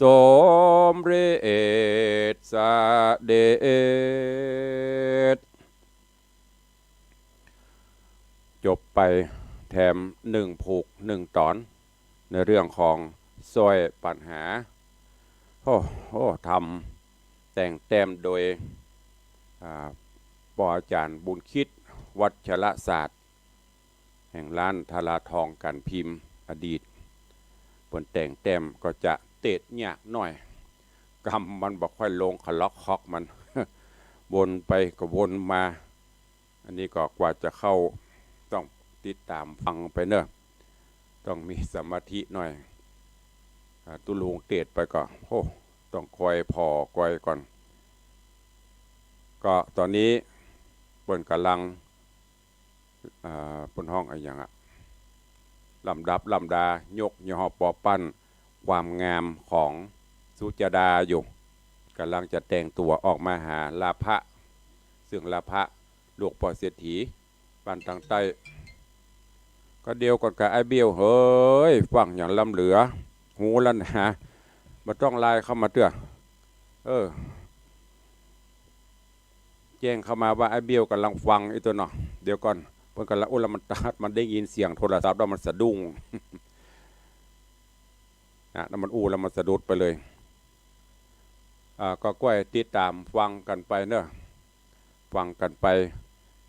สมเร็จเสด็จ จบไปแถมนึ่งผูกนึ่งต๋อน ในเรื่องของสร้อยปัญหา โอ้โห ทำแต่งแต้มโดย อ่า ปออาจ๋ารย์บุญคิด วัชรศาสตร์ แห่งร้านทาราทองก๋านพิมพ์อดีต เปิ้นแต่งแต้มก็จะเตดยากหน้อย กำมันบ่ค่อยลง คล็อกคล็อกมัน วนไปก็วนมา อันนี้ก็กว่าจะเข้า ต้องติดต๋ามฟังไปเนาะ ต้องมีสมาธิหน้อย อ่า ตุ๊ลุงเตดไปก็ โอ้ ต้องคอยผ่อคอยก่อน ก็ต๋อนนี้เปิ้นก่ำลัง อ่า เปิ้นฮ้องอะหยังอะ ลำดับลำดา ยกยอปอปั้น ความงามของสุจาดาอยู่ ก่ำลังจะแต่งตั๋วออกมาหาลาภะ ซึ่งลาภะ ลูกป้อเศรษฐี บ้านตางใต้ ก็เดียวก่อนกับไอ้เบี้ยว เฮ้ย ฟังอย่างล้ำเหลือ ฮู้แล้วนะ บ่ต้องไลน์เข้ามาเตื้อ เออ แจ้งเข้ามาว่าไอ้เบี้ยวก่ำลังฟังอี้ตั๊วเนาะ เดี๋ยวก่อน เปิ้นก่ำลัง โอ้ แล้วมันตัด มันได้ยินเสียงโทรศัพท์แล้วมันสะดุ้ง นะ แล้วมันอู้แล้วมันสะดุดไปเลย อ่า ก็ก้อยติดต๋ามฟังกั๋นไปเนาะ ฟังกั๋นไป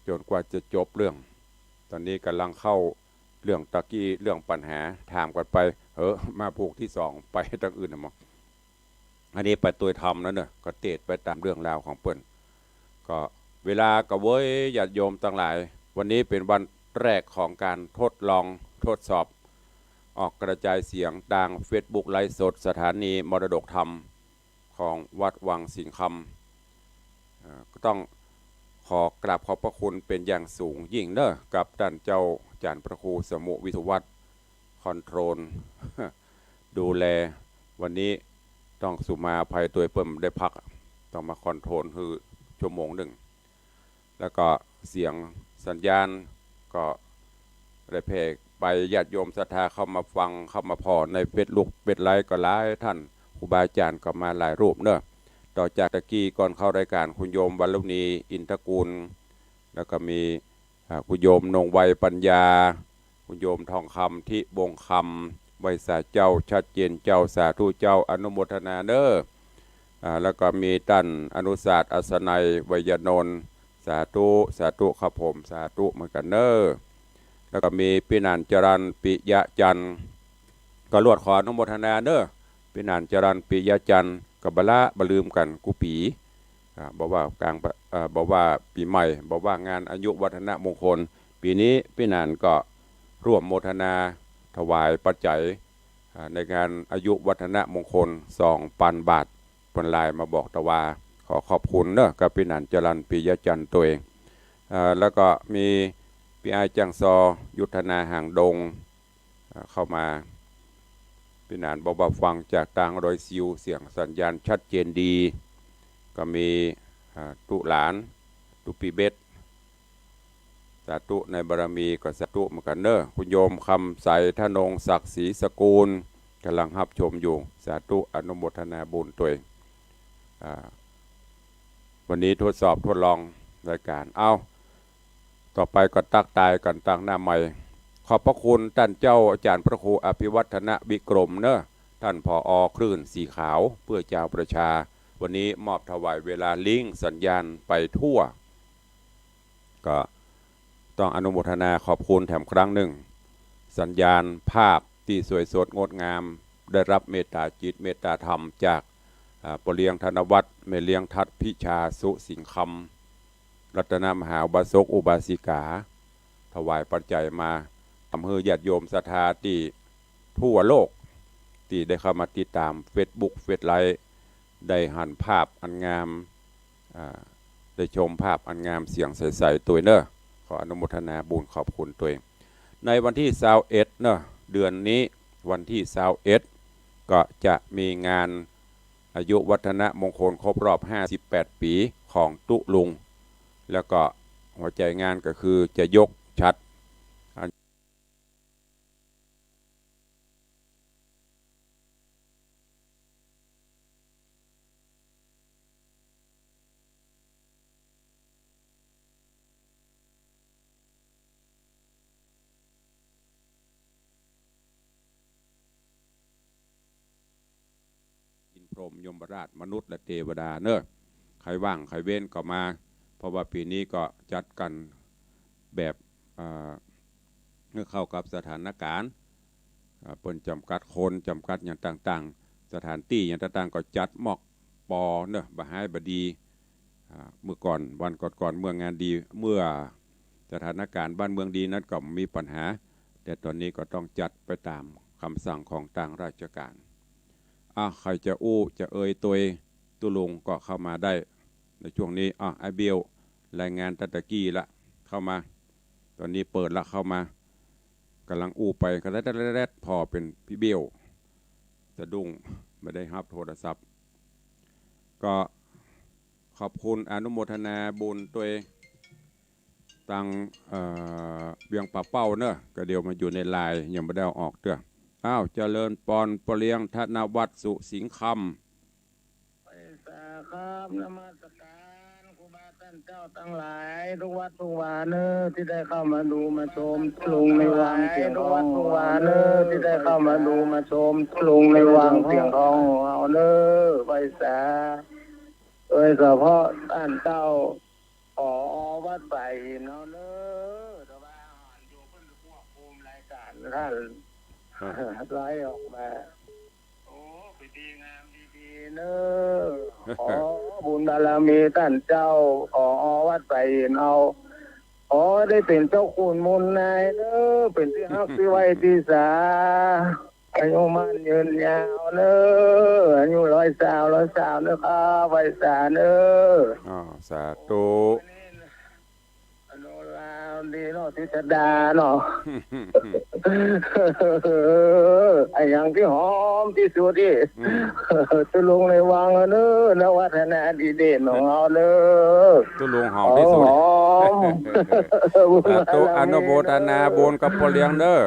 จ๋นกว่าจะจบเรื่อง ต๋อนนี้ก่ำลังเข้าเรื่องตะกี้ เรื่องปัญหา ถามกั๋นไป เออ มาผูกตี้สอง ไปตางอื่นน่ะมั้ง อันนี้ไปตวยธรรมแล้วเนาะ ก็เตดไปต๋ามเรื่องราวของเปิ้น ก็เวลาก็เว้ย ญาติโยมตังหลาย วันนี้เป๋นวันแรกของก๋านทดลองทดสอบ ออกกระจายเสียงตางเฟซบุ๊กไลฟ์สดสถานีมรดกธรรมของวัดวังสิงห์คำ เอ่อ ก็ต้อง ขอกราบขอบพระคุณเป๋นอย่างสูงยิ่งเน่อ กับต้านเจ้าอาจ๋ารย์พระครูสมุห์ วิศวัฒน์ คอนโทรล ดูแล วันนี้ต้องสุมาอภัยตวย เปิ้นบ่ได้พัก ต้องมาคอนโทรลหื้อชั่วโมงนึ่ง แล้วก็เสียงสัญญาณก็ได้แผ่ไป ญาติโยมศรัทธาเข้ามาฟัง เข้ามาผ่อในเฟซบุ๊ก เฟซไลฟ์ก็หลายต้าน ครูบาอาจ๋ารย์ก็มาหลายรูปเน่อ ต่อจากตะกี้ก่อนเข้ารายก๋าน คุณโยมวรุณี อินทกูล แล้วก็มี อ่า คุณโยมนงไวปัญญา คุณโยมทองคำ ทิวงศ์คำ ไหว้สาเจ้า ชัดเจนเจ้า สาธุเจ้า อนุโมทนาเน่อ อ่า แล้วก็มีต้านอนุศาสตร์ อัศนัย ไวยานนท์ สาธุ สาธุครับผม สาธุเหมือนกั๋นเน่อ แล้วก็มีปี้หนานจรัญ ปิยะจันทร์ ก็ลวดขออนุโมทนาเน่อ ปี้หนานจรัญ ปิยะจันทร์ ก็บ่ละบ่ลืมกั๋นกู้ปี๋ อ่า บ่ว่ากลางปะ อ่า บ่ว่าปี๋ใหม่ บ่ว่างานอายุวัฒนมงคล ปี๋นี้ปี้หนานก็ร่วมโมทนาถวายปัจจัย อ่า ในงานอายุวัฒนมงคลสองปันบาท เปิ้นไลน์มาบอกตะวา ขอขอบคุณเน่อ กับปี้หนานจรัญ ปิยะจันทร์ตวย อ่า แล้วก็มีปี้อ้ายจ้างซอ ยุทธนา หางดง อ่า เข้ามา ปี้หนานบอกว่าฟังจากตางดอยซิว เสียงสัญญาณชัดเจนดี ก็มี อ่า ตุ๊หลาน ตุ๊ปี้เบส สาธุในบารมี ก็สาธุเหมือนกั๋นเน่อ คุณโยมคำใส ธนงศักดิ์ ศรีสกูล ก่ำลังฮับชมอยู่ สาธุ อนุโมทนาบุญตวย อ่า วันนี้ทดสอบทดลองรายก๋าน เอ้า ต่อไปก็ตั๊กตายกั๋นตางหน้าไมค์ ขอบพระคุณต้านเจ้าอาจ๋ารย์พระครูอภิวัฒนวิกรมเน่อ ต้าน ผอ คลื่นสีขาวเพื่อจาวประชา วันนี้มอบถวายเวลาลิงก์สัญญาณไปทั่ว ก็ต้องอนุโมทนาขอบคุณแถมครั้งนึ่ง สัญญาณภาพตี้สวยสดงดงาม ได้รับเมตตาจิตเมตตาธรรมจาก อ่า ป้อเลี้ยงธนวัฒน์ แม่เลี้ยงทัด พิชา สุสิงห์คำ รัตนมหาอุบาสกอุบาสิกา ถวายปัจจัยมา ทำหื้อญาติโยมศรัทธาตี้ทั่วโลก ตี้ได้เข้ามาติดต๋ามเฟซบุ๊ก เฟซไลฟ์ ได้หันภาพอันงาม อ่า ได้ชมภาพอันงาม เสียงใสๆ ตวยเน่อ ขออนุโมทนาบุญขอบคุณตวย ในวันตี้ซาวเอ็ดเน่อ เดือนนี้วันตี้ซาวเอ็ด ก็จะมีงานอายุวัฒนมงคลครบรอบห้าสิบแปดปี๋ของตุ๊ลุง แล้วก็หัวใจ๋งานก็คือจะยกฉัตร อินทร์พรหมยมราชมนุษย์และเตวดาเน่อ ใผว่างใผเว้นก็มา เพราะว่าปี๋นี้ก็จัดกั๋นแบบ อ่า หื้อเข้ากับสถานก๋ารณ์ อ่า เปิ้นจ๋ำกัดคน จ๋ำกัดหยังต่างๆ สถานตี้หยังต่างๆ ก็จัดมอกปอเน่อ บ่ฮ้ายบ่ดี อ่า เมื่อก่อน วันก่อนๆ เมื่องานดี เมื่อสถานก๋ารณ์บ้านเมืองดีนั้นก็บ่มีปัญหา แต่ต๋อนนี้ก็ต้องจัดไปต๋ามกำสั่งของตางราชก๋าร อ่ะ ใผจะอู้จะเอ่ยตวยตุ๊ลุงก็เข้ามาได้ในช่วงนี้ อ่ะ ไอ้เบี้ยว รายงานตั้งแต่กี้ละ เข้ามา ต๋อนนี้เปิดละ เข้ามา ก่ำลังอู้ไป ก็แรดๆๆ ผ่อเป๋นปี้เบี้ยว สะดุ้ง บ่ได้ฮับโทรศัพท์ ก็ขอบคุณอนุโมทนาบุญตวย ตาง เอ่อ เวียงป่าเป้าเน่อ ก็เดี๋ยวมาอยู่ในไลน์ ยังบ่ได้เอาออกเตื้อ อ้าว เจริญปอน ป้อเลี้ยงธนวัฒน์ สุสิงห์คำ ไหว้สาครับ นมัสก๋านครูบาต้านเจ้าตังหลาย ทุกวัดทุกวาเน่อ ตี้ได้เข้ามาดูมาชมตุ๊ลุงในวังเสียงทอง ทุกวัดทุกวาเน่อ ตี้ได้เข้ามาดูมาชมตุ๊ลุงในวังเสียงทองของเฮาเน่อ ไหว้สา โดยเฉพาะต้านเจ้า ผอ วัดสายหินเฮาเน่อ แต่ว่าหันอยู่เปิ้นควบคุมรายก๋ารต้าน ไลฟ์ออกมา โอ้ เป๋นดีงามดีๆ เน่อ ขอบุญบารมีต้านเจ้า ผอ วัดสายหินเฮา ขอได้เป๋นเจ้าขุนมูลนายเน่อ เป๋นตี้ฮักตี้ไหว้ตี้สา อายุมั่นยืนยาวเน่อ อายุร้อยซาว ร้อยซาวเน่อครับ ไหว้สาเน่อ อ๋อ สาธุ ดีเนาะ ติดตาเนาะ อะหยังตี้หอมตี้สุดตี้ อืม ตุ๊ลุงในวังเนอะ นวัฒนาดีเด่นของเฮาเนอะ ตุ๊ลุงหอมตี้สุด หอม สาธุ อนุโมทนาบุญกับป้อเลี้ยงเนอะ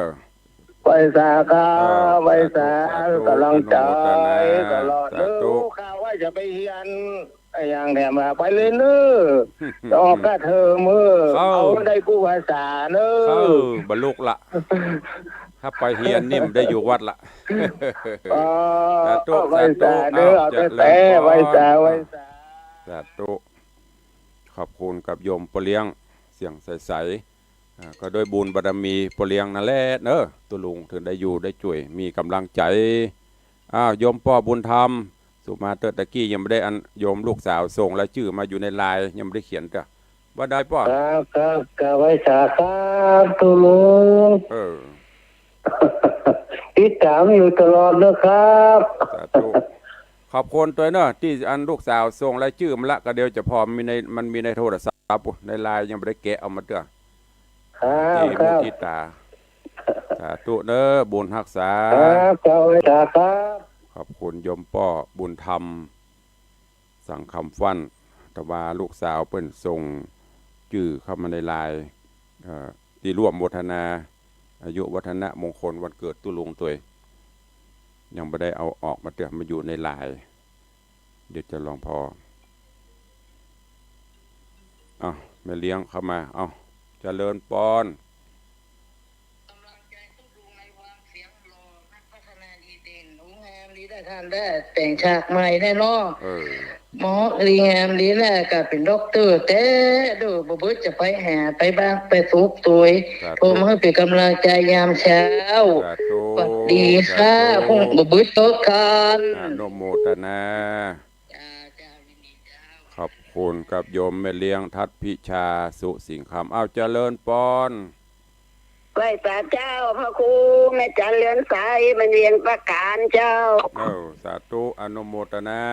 ไหว้สาครับ เออ ไหว้สา สาธุ กำลังใจ๋ อนุโมทนา ตลอด สาธุ เนอะ ข้าว่าจะไปเฮียน อะหยังแถมมาไปเลยเนอะ ออกกาเทอมเออ ครับ เอาได้กู้ภาษาเนอะ ครับ บ่ลุกละ ถ้าไปเฮียนนี่บ่ได้อยู่วัดละ อ๋อ สาธุ ไหว้สาเนอะ สาธุ เอาแต่ เจริญพร ไหว้สา ไหว้สา สาธุ ขอบคุณกับโยมป้อเลี้ยง เสียงใสๆ อ่า ก็ด้วยบุญบารมีป้อเลี้ยงนั่นแหละเนอะ ตุ๊ลุงถึงได้อยู่ได้จ้วย มีก๋ำลังใจ๋ อ้าว โยมป้อบุญธรรม สุมาเต๊อะ ตะกี้ยังบ่ได้อัน โยมลูกสาวส่งรายจื้อมาอยู่ในไลน์ ยังบ่ได้เขียนเต๊อะ ว่าได้ป้อ ครับ ครับ ครับ ไหว้สาครับ ตุ๊ลุง เออ ติดต๋ามอยู่ตลอดนะครับ สาธุ ขอบคุณตวยเนอะ ตี้อันลูกสาวส่งรายจื้อมาละ ก็เดี๋ยวจะผ่อมีใน มันมีในโทรศัพท์ ในไลน์ยังบ่ได้แกะเอามาเต๊อะ ครับ ตี้ ครับ มุทิตา สาธุเนอะ บุญฮักษา ครับ ครับ ไหว้สาครับ ขอบคุณโยมป้อบุญธรรม สังคำฟั่น แต่ว่าลูกสาวเปิ้นส่งจื้อเข้ามาในไลน์ เอ่อ ตี้ร่วมโมทนา อายุวัฒนมงคลวันเกิดตุ๊ลุงตวย ยังบ่ได้เอาออกมาเต๊อะ มาอยู่ในไลน์ เดี๋ยวจะลองผ่อ อ้าว แม่เลี้ยงเข้ามา อ้าว เจริญปอน ก๋ำลังใจ๋ตุ๊ลุงในวัง เสียงหล่อ นักพัฒนาดีเด่น อู้ งามดีนะต้านเด้อ แต่งฉากใหม่แน่เนาะ เออ เหมาะดีงามดีแหละ ก็เป๋นด็อกเตอร์แต๊เด้อ บ่บึดจะไปหา ไปบ้าง ไปสุขตวย สาธุ โทรมาหื้อเป๋นก๋ำลังใจ๋ยามเช้า สาธุ สวัสดีค่ะ สาธุ พรุ่งบ่บึดเจอกั๋น อนุโมทนา จ้า จ้า ยินดีเจ้า ขอบคุณกับโยมแม่เลี้ยงทัดพิชา สุสิงห์คำ อ้าว เจริญปอน ไหว้สาเจ้า พระครูแม่จันเรือนใส บ้านเวียงตะก๋านเจ้า เออ สาธุ อนุโมทนา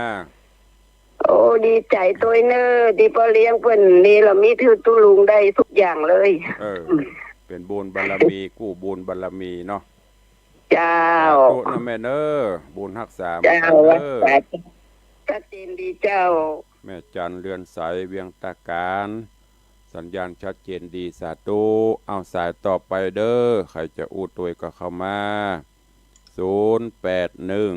โอ้ ดีใจ๋ตวยเนอะ ตี้ป้อเลี้ยงเปิ้นเนรมิตหื้อตุ๊ลุงได้ทุกอย่างเลย เออ เป๋นบุญบารมี กู้บุญบารมีเนาะ เจ้า สาธุนะแม่เนอะ บุญฮักษา เจ้า เหมือนกั๋นเนอะ ชัดเจนดีเจ้า แม่จันเรือนใส เวียงตะก๋าน สัญญาณชัดเจนดี สาธุ เอาสายต่อไปเด้อ ใผจะอู้ตวยก็เข้ามา ศูนย์แปดหนึ่ง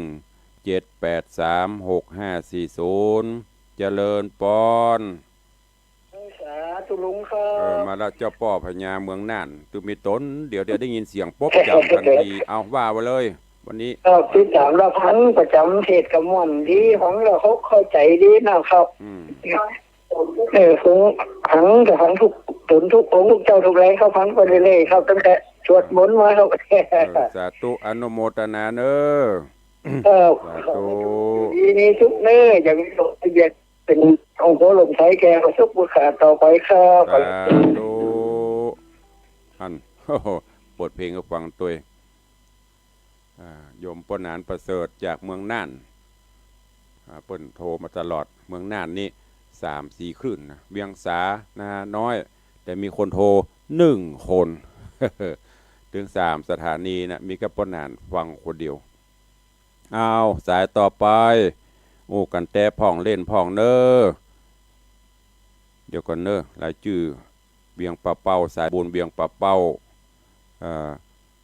เจ็ดแปดสาม หกห้าสี่ศูนย์ เจริญปอน สาธุลุงครับ เออ มาละเจ้าป้อพญาเมืองน่าน ตุ๊มีต๋นเดียว เดี๋ยวได้ยินเสียงปุ๊บจ๋ำตันที เอาว่ามาเลย วันนี้ ครับ ติดต๋ามรับฟังประจ๋ำเทศน์กำม่วนดี ฟังแล้วเข้าใจ๋ดีนะครับ อืม เออ ฟัง ฟังก็ฟังกู้ต๋นกู้องค์กู้เจ้ากู้แหล่งครับ ฟังไปเรื่อยๆครับ ตั้งแต่สวดมนต์มาครับ เออ สาธุ อนุโมทนาเนอะ ครับ สาธุ ดีมีสุขเนอะ อย่ามีโรคเบียดเบียน องค์พ่อหลวงไทยแกก็สุขบุญขาต่อไปครับ สาธุ อัน โอ้โห เปิดเพลงหื้อฟังตวย อ่า โยมป้อหนานประเสริฐจากเมืองน่าน อ่า เปิ้นโทรมาตลอด เมืองน่านนี่สามสี่คลื่นนะ เวียงสา นาน้อย แต่มีคนโทรหนึ่งคน เถิงสามสถานีนะ มีแค่ป้อหนานฟังคนเดียว อ้าว สายต่อไป อู้กั๋นแต๊พ่องเล่นพ่องเนอะ เดี๋ยวก่อนเนอะ รายจื้อ เวียงป่าเป้า สายบุญเวียงป่าเป้า เอ่อ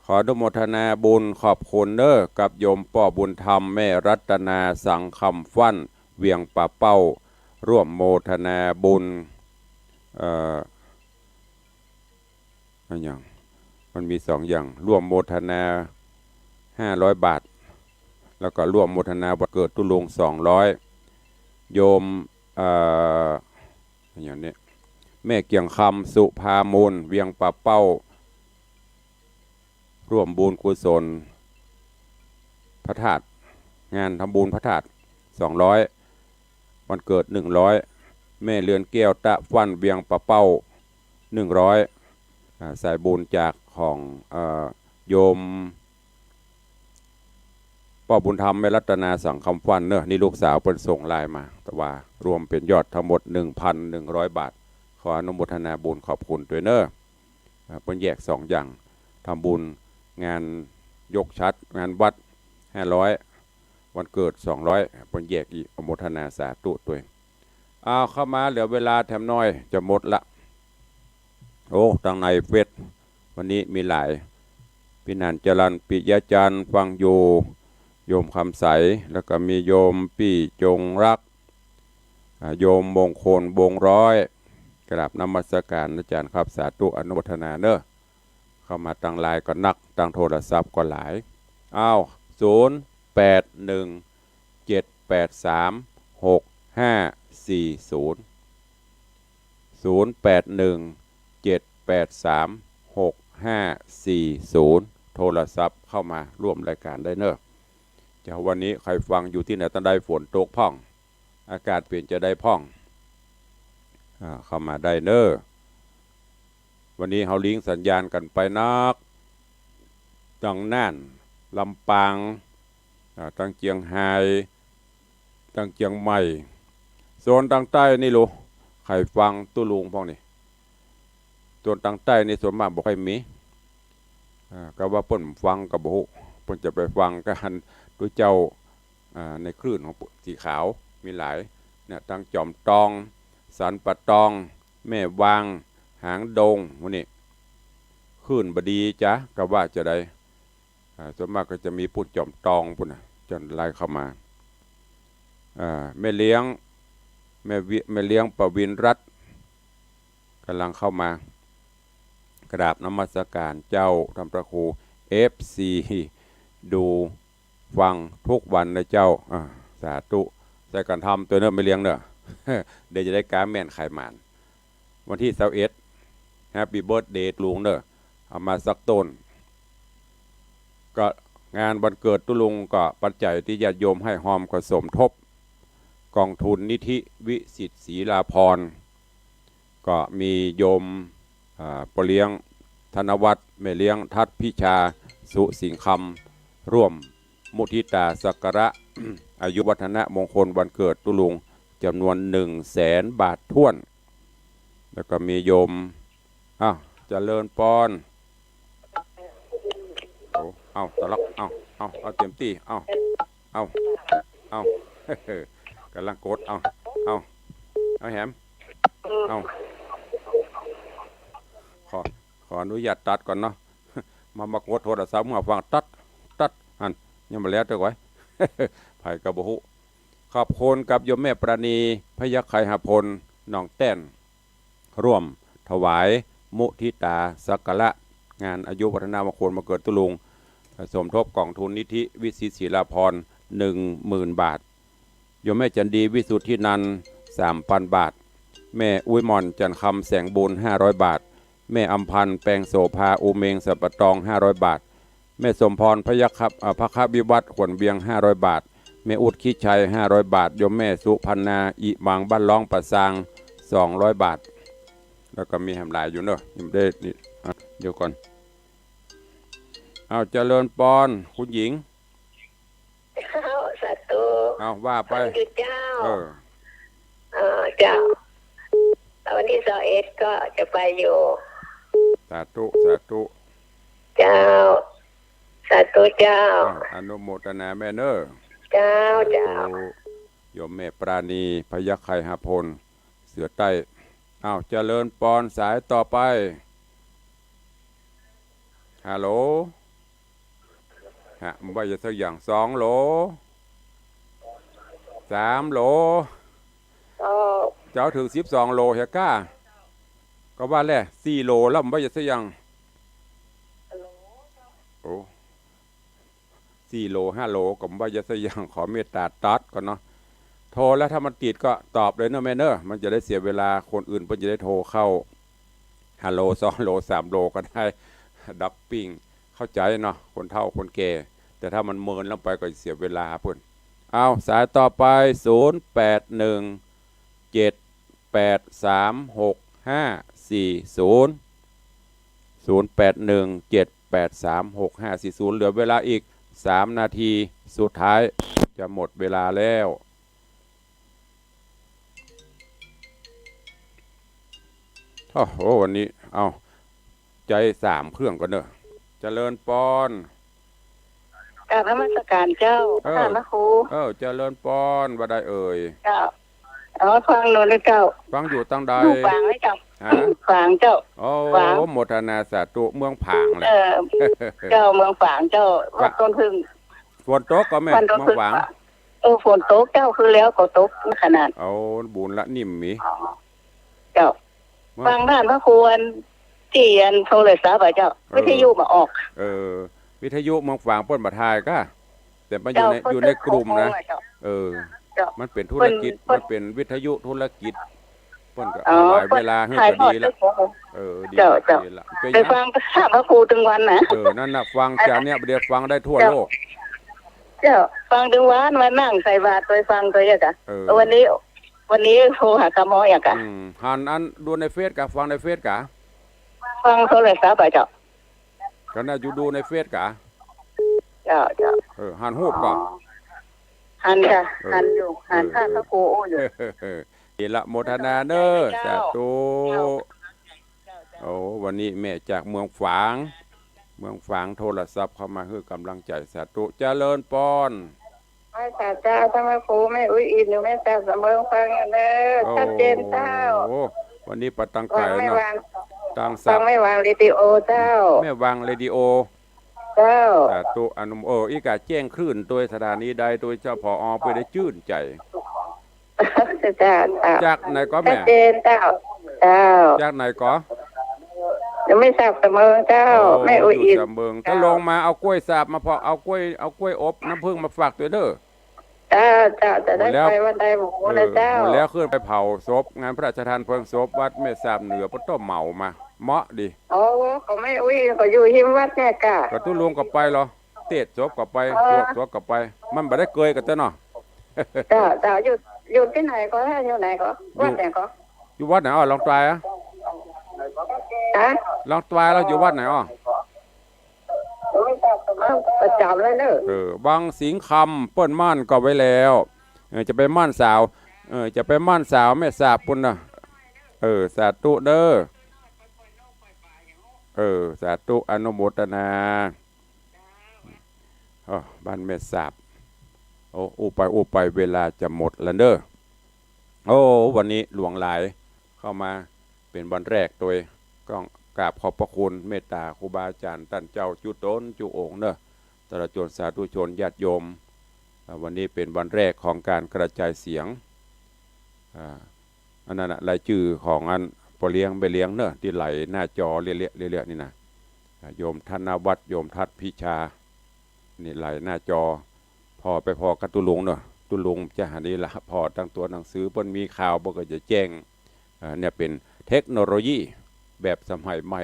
ขออนุโมทนาบุญขอบคุณเนอะ กับโยมป้อบุญธรรม แม่รัตนา สังคำฟั่น เวียงป่าเป้า ร่วมโมทนาบุญ เอ่อ อะหยัง มันมีสองอย่าง ร่วมโมทนาห้าร้อยบาท แล้วก็ร่วมโมทนาวันเกิดตุ๊ลุงสองร้อย โยม เอ่อ อะหยังเนี่ย แม่เกียงคำ สุภามูล เวียงป่าเป้า ร่วมบุญกุศลพระธาตุ งานทำบุญพระธาตุ สองร้อย วันเกิด หนึ่งร้อย แม่เรือนแก้ว ตะฟั่น เวียงป่าเป้า หนึ่งร้อย อ่า สายบุญจากของ เอ่อ โยมป้อบุญธรรม แม่รัตนา สังคำฟั่นเนอะ นี่ลูกสาวเปิ้นส่งไลน์มา แต่ว่ารวมเป๋นยอดทั้งหมด หนึ่งพันหนึ่งร้อยบาท ขออนุโมทนาบุญขอบคุณตวยเนอะ อ่า เปิ้นแยกสองอย่าง ทำบุญงานยกฉัตร งานวัด ห้าร้อย วันเกิด สองร้อย เปิ้นแยกอีก อนุโมทนาสาธุตวย อ้าว เข้ามา เหลือเวลาแถมน้อย จะหมดละ โอ้ ตังในเฟซ วันนี้มีหลาย พี่นันจรัญ ปิยะจันทร์ ฟังอยู่ โยมคำใส แล้วก็มีโยมปี้จงรัก อ่า โยมมงคล วงร้อย กราบนมัสการอาจารย์ครับ สาธุ อนุโมทนาเนอะ เข้ามาตังไลน์ก็นัก ตังโทรศัพท์ก็หลาย อ้าว ศูนย์แปดหนึ่งเจ็ดแปดสามหกห้าสี่ศูนย์ ศูนย์แปดหนึ่งเจ็ดแปดสามหกห้าสี่ศูนย์ โทรศัพท์เข้ามาร่วมรายการได้เนอะ เจ้า วันนี้ใครฟังอยู่ตี้ไหนตังใด ฝนตกพ่อง อากาศเป๋นจาใดพ่อง อ่า เข้ามาได้เนอะ วันนี้เฮาลิงก์สัญญาณกั๋นไปนัก ตังน่าน ลำปาง อ่า ตังเจียงฮาย ตังเจียงใหม่ โซนตังใต้นี่ลูก ใครฟังตุ๊ลุงพ่องนี่ โซนตังใต้นี่ส่วนมากบ่ค่อยมี อ่า ก็ว่าเปิ้นฟังก็บ่ฮู้ เปิ้นจะไปฟังกั๋นตุ๊เจ้า อ่า ในคลื่นของสีขาว มีหลาย เนี่ย ตังจอมตอง สันป่าตอง แม่วาง หางดง หมู่นี้ คลื่นบ่ดีจ๊ะ ก็ว่าจาใด อ่า ส่วนมากก็จะมีปุ้นจอมตองปุ้นน่ะ จะไลน์เข้ามา อ่า แม่เลี้ยง แม่วิ แม่เลี้ยงประวินรัตน์ ก๋ำลังเข้ามา กราบนมัสการเจ้า ท่านพระครู เอฟซี ดูฟังทุกวันนะเจ้า อ่า สาธุ ใส่กั๋นทำตวยเนอะ แม่เลี้ยงเนอะ เดี๋ยวจะได้ก๊าแม่นขายหมาน วันตี้ซาวเอ็ด แฮปปี้เบิร์ธเดย์ตุ๊ลุงเนอะ เอามาสักต้น ก็งานวันเกิดตุ๊ลุงก็ปัจจัยตี้ญาติโยมให้ฮอมก็สมทบก๋องทุนนิธิวิสิทธิ์ศรีลาภรณ์ ก็มีโยม อ่า ป้อเลี้ยงธนวัฒน์ แม่เลี้ยงทัศน์พิชา สุสิงห์คำ ร่วมมุทิตาสักการะ อายุวัฒนมงคลวันเกิดตุ๊ลุง จ๋ำนวนหนึ่งแสนบาทถ้วน แล้วก็มีโยม อ้าว เจริญปอน โอ้ เอา ตะลัก เอา เอา เอาเตรียมตี้ เอา เอา เอา ก๋ำลังกด เอา เอา เอาแหม เอา ขอ ขออนุญาตตัดก่อนเนาะ มา มากดโทรศัพท์เมื่อฟัง ตัด ตัด หั่น ยังบ่แล้วเตื้อก๋อย ไผก็บ่ฮู้ ขอบคุณกับโยมแม่ปราณี พยัคฆไคหพล หนองแต้น ร่วมถวายมุทิตาสักการะงานอายุวัฒนมงคลวันเกิดตุ๊ลุง สมทบก๋องทุนนิธิวิสิทธิ์ศรีลาภรณ์ หนึ่งหมื่นบาท โยมแม่จันดี วิสุทธินันท์ สามพันบาท แม่อุ๊ยหม่อน จันทร์คำ แสงบุญ ห้าร้อยบาท แม่อำพันธ์ แปงโสภา อุเมง สันป่าตอง ห้าร้อยบาท แม่สมพร พยัคฆะ อ่า พระควิวัฒน์ ขวัญเวียง ห้าร้อยบาท แม่อุ๊ด คิดชัย ห้าร้อยบาท โยมแม่สุพรรณา อิมัง บ้านร้องป่าซาง สองร้อยบาท แล้วก็มีแหมหลายอยู่เนอะ ยังบ่ได้นี่ อ่ะ เดี๋ยวก่อน เอา เจริญปอน คุณหญิง เจ้า สาธุ เอา ว่าไป ฟังอยู่เจ้า เออ เออ เจ้า วันตี้ซาวเอ็ดก็จะไปอยู่ สาธุ สาธุ เจ้า สาธุเจ้า อ้าว อนุโมทนาแม่เนอะ เจ้า เจ้า สาธุ โยมแม่ปราณี พยัคฆไคหพล เสือใต้ อ้าว เจริญปอน สายต่อไป ฮัลโหล ฮะ บ่าจะสักอย่าง สองโหล สามโหล เจ้า เจ้า เถิงสิบสองโหลเหียก้า ก็ว่าแหละ สี่โหลแล้ว บ่าจะสักอย่าง โอ้ สี่โหล ห้าโหล ก็บ่าจะสักอย่าง ขอเมตตาตัดก่อนเนาะ โทรแล้วถ้ามันติดก็ตอบเลยเนอะแม่เนอะ มันจะได้เสียเวลา คนอื่นเปิ้นจะได้โทรเข้า ฮัลโหล สองโหล สามโหลก็ได้ ดับปิ้ง เข้าใจ๋เนาะ คนเฒ่าคนแก่ แต่ถ้ามันเมินลงไปก็เสียเวลาเปิ้น เอา สายต่อไป ศูนย์แปดหนึ่งเจ็ดแปดสามหกห้าสี่ศูนย์ ศูนย์แปดหนึ่งเจ็ดแปดสามหกห้าสี่ศูนย์ เหลือเวลาอีกสามนาทีสุดท้าย จะหมดเวลาแล้ว โอ้โห วันนี้ เอา ใจ๊สามเครื่องก่อนเน่อ เจริญปอน กราบนมัสก๋ารเจ้า เออ ต้านพระครู เออ เจริญปอน ว่าใดเอ่ย เจ้า อ๋อ ฟังโน่นเลยเจ้า ฟังอยู่ตางใด อยู่ฝางเลยเจ้า ฮะ ฝางเจ้า โอ้ ฝาง โมทนาสาธุ เมืองฝางแหละ เออ เจ้า เมืองฝางเจ้า วัดต้นผึ้ง ฝนตกก่อแม่ วัดต้นผึ้ง เมืองฝาง เออ ฝนตกเจ้า คืนแล้วก็ตกขนาด เอาบุญละนิ่มมี อ๋อ เจ้า เมือง ฟังต้านพระครูตี้อันโทรศัพท์อะเจ้า เออ วิทยุบ่ออก เออ วิทยุเมืองฝางเปิ้นบ่ถ่ายก้า แต่มันอยู่ใน เจ้า อยู่ในกลุ่มนะ เปิ้น เปิ้น เออ เจ้า มันเป๋นธุรกิจ เปิ้น มันเป๋นวิทยุธุรกิจ เปิ้นก็ อ๋อ ถวายเวลาหื้อ เปิ้น ก็ดีละ ถ่ายทอด เออ ดี เจ้า ละ เจ้า ดีละ เป๋น ไป หยัง ฟังต้านพระครูตึงวันนะ เออ นั่นน่ะ ฟังจากเนี่ย เดี๋ยวฟังได้ทั่วโลก เจ้า ฟังตึงวัน มานั่งใส่บาตรไปฟังไปอะกะ เออ วันนี้ วันนี้โทรหาตาหมออะกะ อืม หันอันดูในเฟซกะ ฟังในเฟซกะ ฟังโทรศัพท์อะเจ้า ก็น่าอยู่ดูในเฟซกะ เจ้า เจ้า เออ หันฮูปก่อ อ๋อ หันจ้ะ เออ หันอยู่ หัน เออ ต้านพระครูอู้อยู่ เออ ดีละ โมทนาเน่อ เจ้า สาธุ เจ้า เจ้า เจ้า โอ้ วันนี้แม่จากเมืองฝาง เมืองฝางโทรศัพท์เข้ามาหื้อก๋ำลังใจ๋ สาธุ เจริญปอน ไหว้สาเจ้า ต้านพระครู แม่อุ๊ยอินอยู่แม่สาบสำเริงฟังอยู่เน่อ โอ้ ชัดเจนเจ้า โอ้ วันนี้บ่ตังไก๋เนาะ ฟังแม่วาง ตังสาบ ฟังแม่วางเรดิโอเจ้า แม่วางเรดิโอ เจ้า สาธุ อนุโม เออ อี้กาแจ้งคลื่นตวยสถานีใดตวยเจ้า ผอ เปิ้นได้จื้นใจ๋ เจ้า เจ้า จากไหนก่อแม่ ชัดเจนเจ้า เจ้า จากไหนก่อ อยู่แม่สาบสำเริงเจ้า โอ้ แม่อุ๊ยอิน อยู่สำเริง เจ้า ถ้าลงมาเอากล้วยสาบมาพอ เอากล้วย เอากล้วยอบน้ำผึ้งมาฝากตวยเน่อ เจ้า เจ้า จะได้ไปวันใดบ่ฮู้นะเจ้า หมดแล้ว เออ หมดแล้ว ขึ้นไปเผาศพ งานพระราชทานเพลิงศพวัดแม่สาบเหนือ ปะโต้เหมามา เหมาะดี โอ้ ก็แม่อุ๊ยก็อยู่ฮิมวัดเนี่ยก้า ก็ตุ๊ลุงก็ไปเหรอ เตศศพก็ไป เออ สวดศพก็ไป มันบ่ได้เกยกั๋นเต้อเนาะ เจ้า เจ้า อยู่ อยู่ตี้ไหนก่อ อยู่ไหนก่อ อยู่ วัดไหนก่อ อยู่วัดไหนอ้อ ลองตวายอะ ฮะ ลองตวายแล้วอยู่วัดไหนอ้อ ประจ๋ำเลยเน่อ เออ วังสิงห์คำ เปิ้นหมั้นก็ไว้แล้ว เออ จะไปหมั้นสาว เออ จะไปหมั้นสาวแม่สาบปู้นน่ะ เออ สาธุเน่อ เออ สาธุ อนุโมทนา อ้อ บ้านแม่สาบ โอ้ อู้ไปอู้ไปเวลาจะหมดแล้วเน่อ โอ้ วันนี้หลวงหลายเข้ามาเป๋นวันแรกตวย ก็กราบขอบพระคุณเมตตาครูบาอาจ๋ารย์ต้านเจ้าจุ๊ตนจุ๊องค์เน่อ ตลอดจ๋นสาธุชนญาติโยม อ่า วันนี้เป๋นวันแรกของก๋านกระจายเสียง อ่า อันนั้นน่ะ รายจื้อของอันป้อเลี้ยงแม่เลี้ยงเน่อ ตี้ไหลหน้าจอเรื่อยๆ เรื่อยๆ นี่นะ อ่า โยมธนวัฒน์ โยมทัศน์พิชา นี่ไหลหน้าจอ ผ่อไปผ่อกับตุ๊ลุงเน่อ ตุ๊ลุงจะหันนี่ละ ผ่อตังตั๋วหนังสือ เปิ้นมีข่าวเปิ้นก็จะแจ้ง อ่า เนี่ยเป๋นเทคโนโลยีแบบสมัยใหม่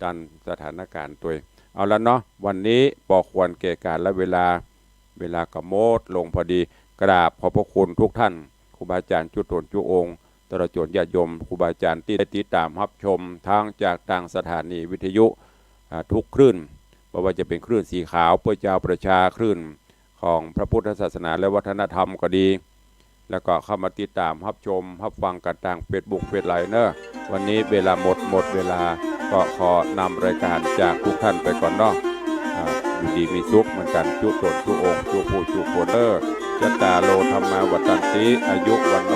ต๋ามสถานก๋ารณ์ตวย เอาละเนาะ วันนี้ปอควรแก่กาลและเวลา เวลาก็หมดลงพอดี กราบขอบพระคุณทุกท่าน ครูบาอาจ๋ารย์จุ๊ตนจุ๊องค์ ตลอดจ๋นญาติโยม ครูบาอาจ๋ารย์ตี้ได้ติดต๋ามฮับชม ทั้งจากตางสถานีวิทยุ อ่า ทุกคลื่น บ่ว่าจะเป๋นคลื่นสีขาว เปื้อจาวประชา คลื่นของพระพุทธศาสนาและวัฒนธรรมก็ดี แล้วก็เข้ามาติดต๋ามฮับชมฮับฟังกั๋นตางเฟซบุ๊กเฟซไลน์เน่อ วันนี้เวลาหมด หมดเวลา ก็ขอนำรายก๋านจากทุกท่านไปก่อนเนาะ อ่า อยู่ดีมีสุขเหมือนกั๋น จุ๊ตนจุ๊องค์ จุ๊ผู้จุ๊คนเน่อ จัตตาโร ธัมมา วัฑฒันติ อายุ วัณโณ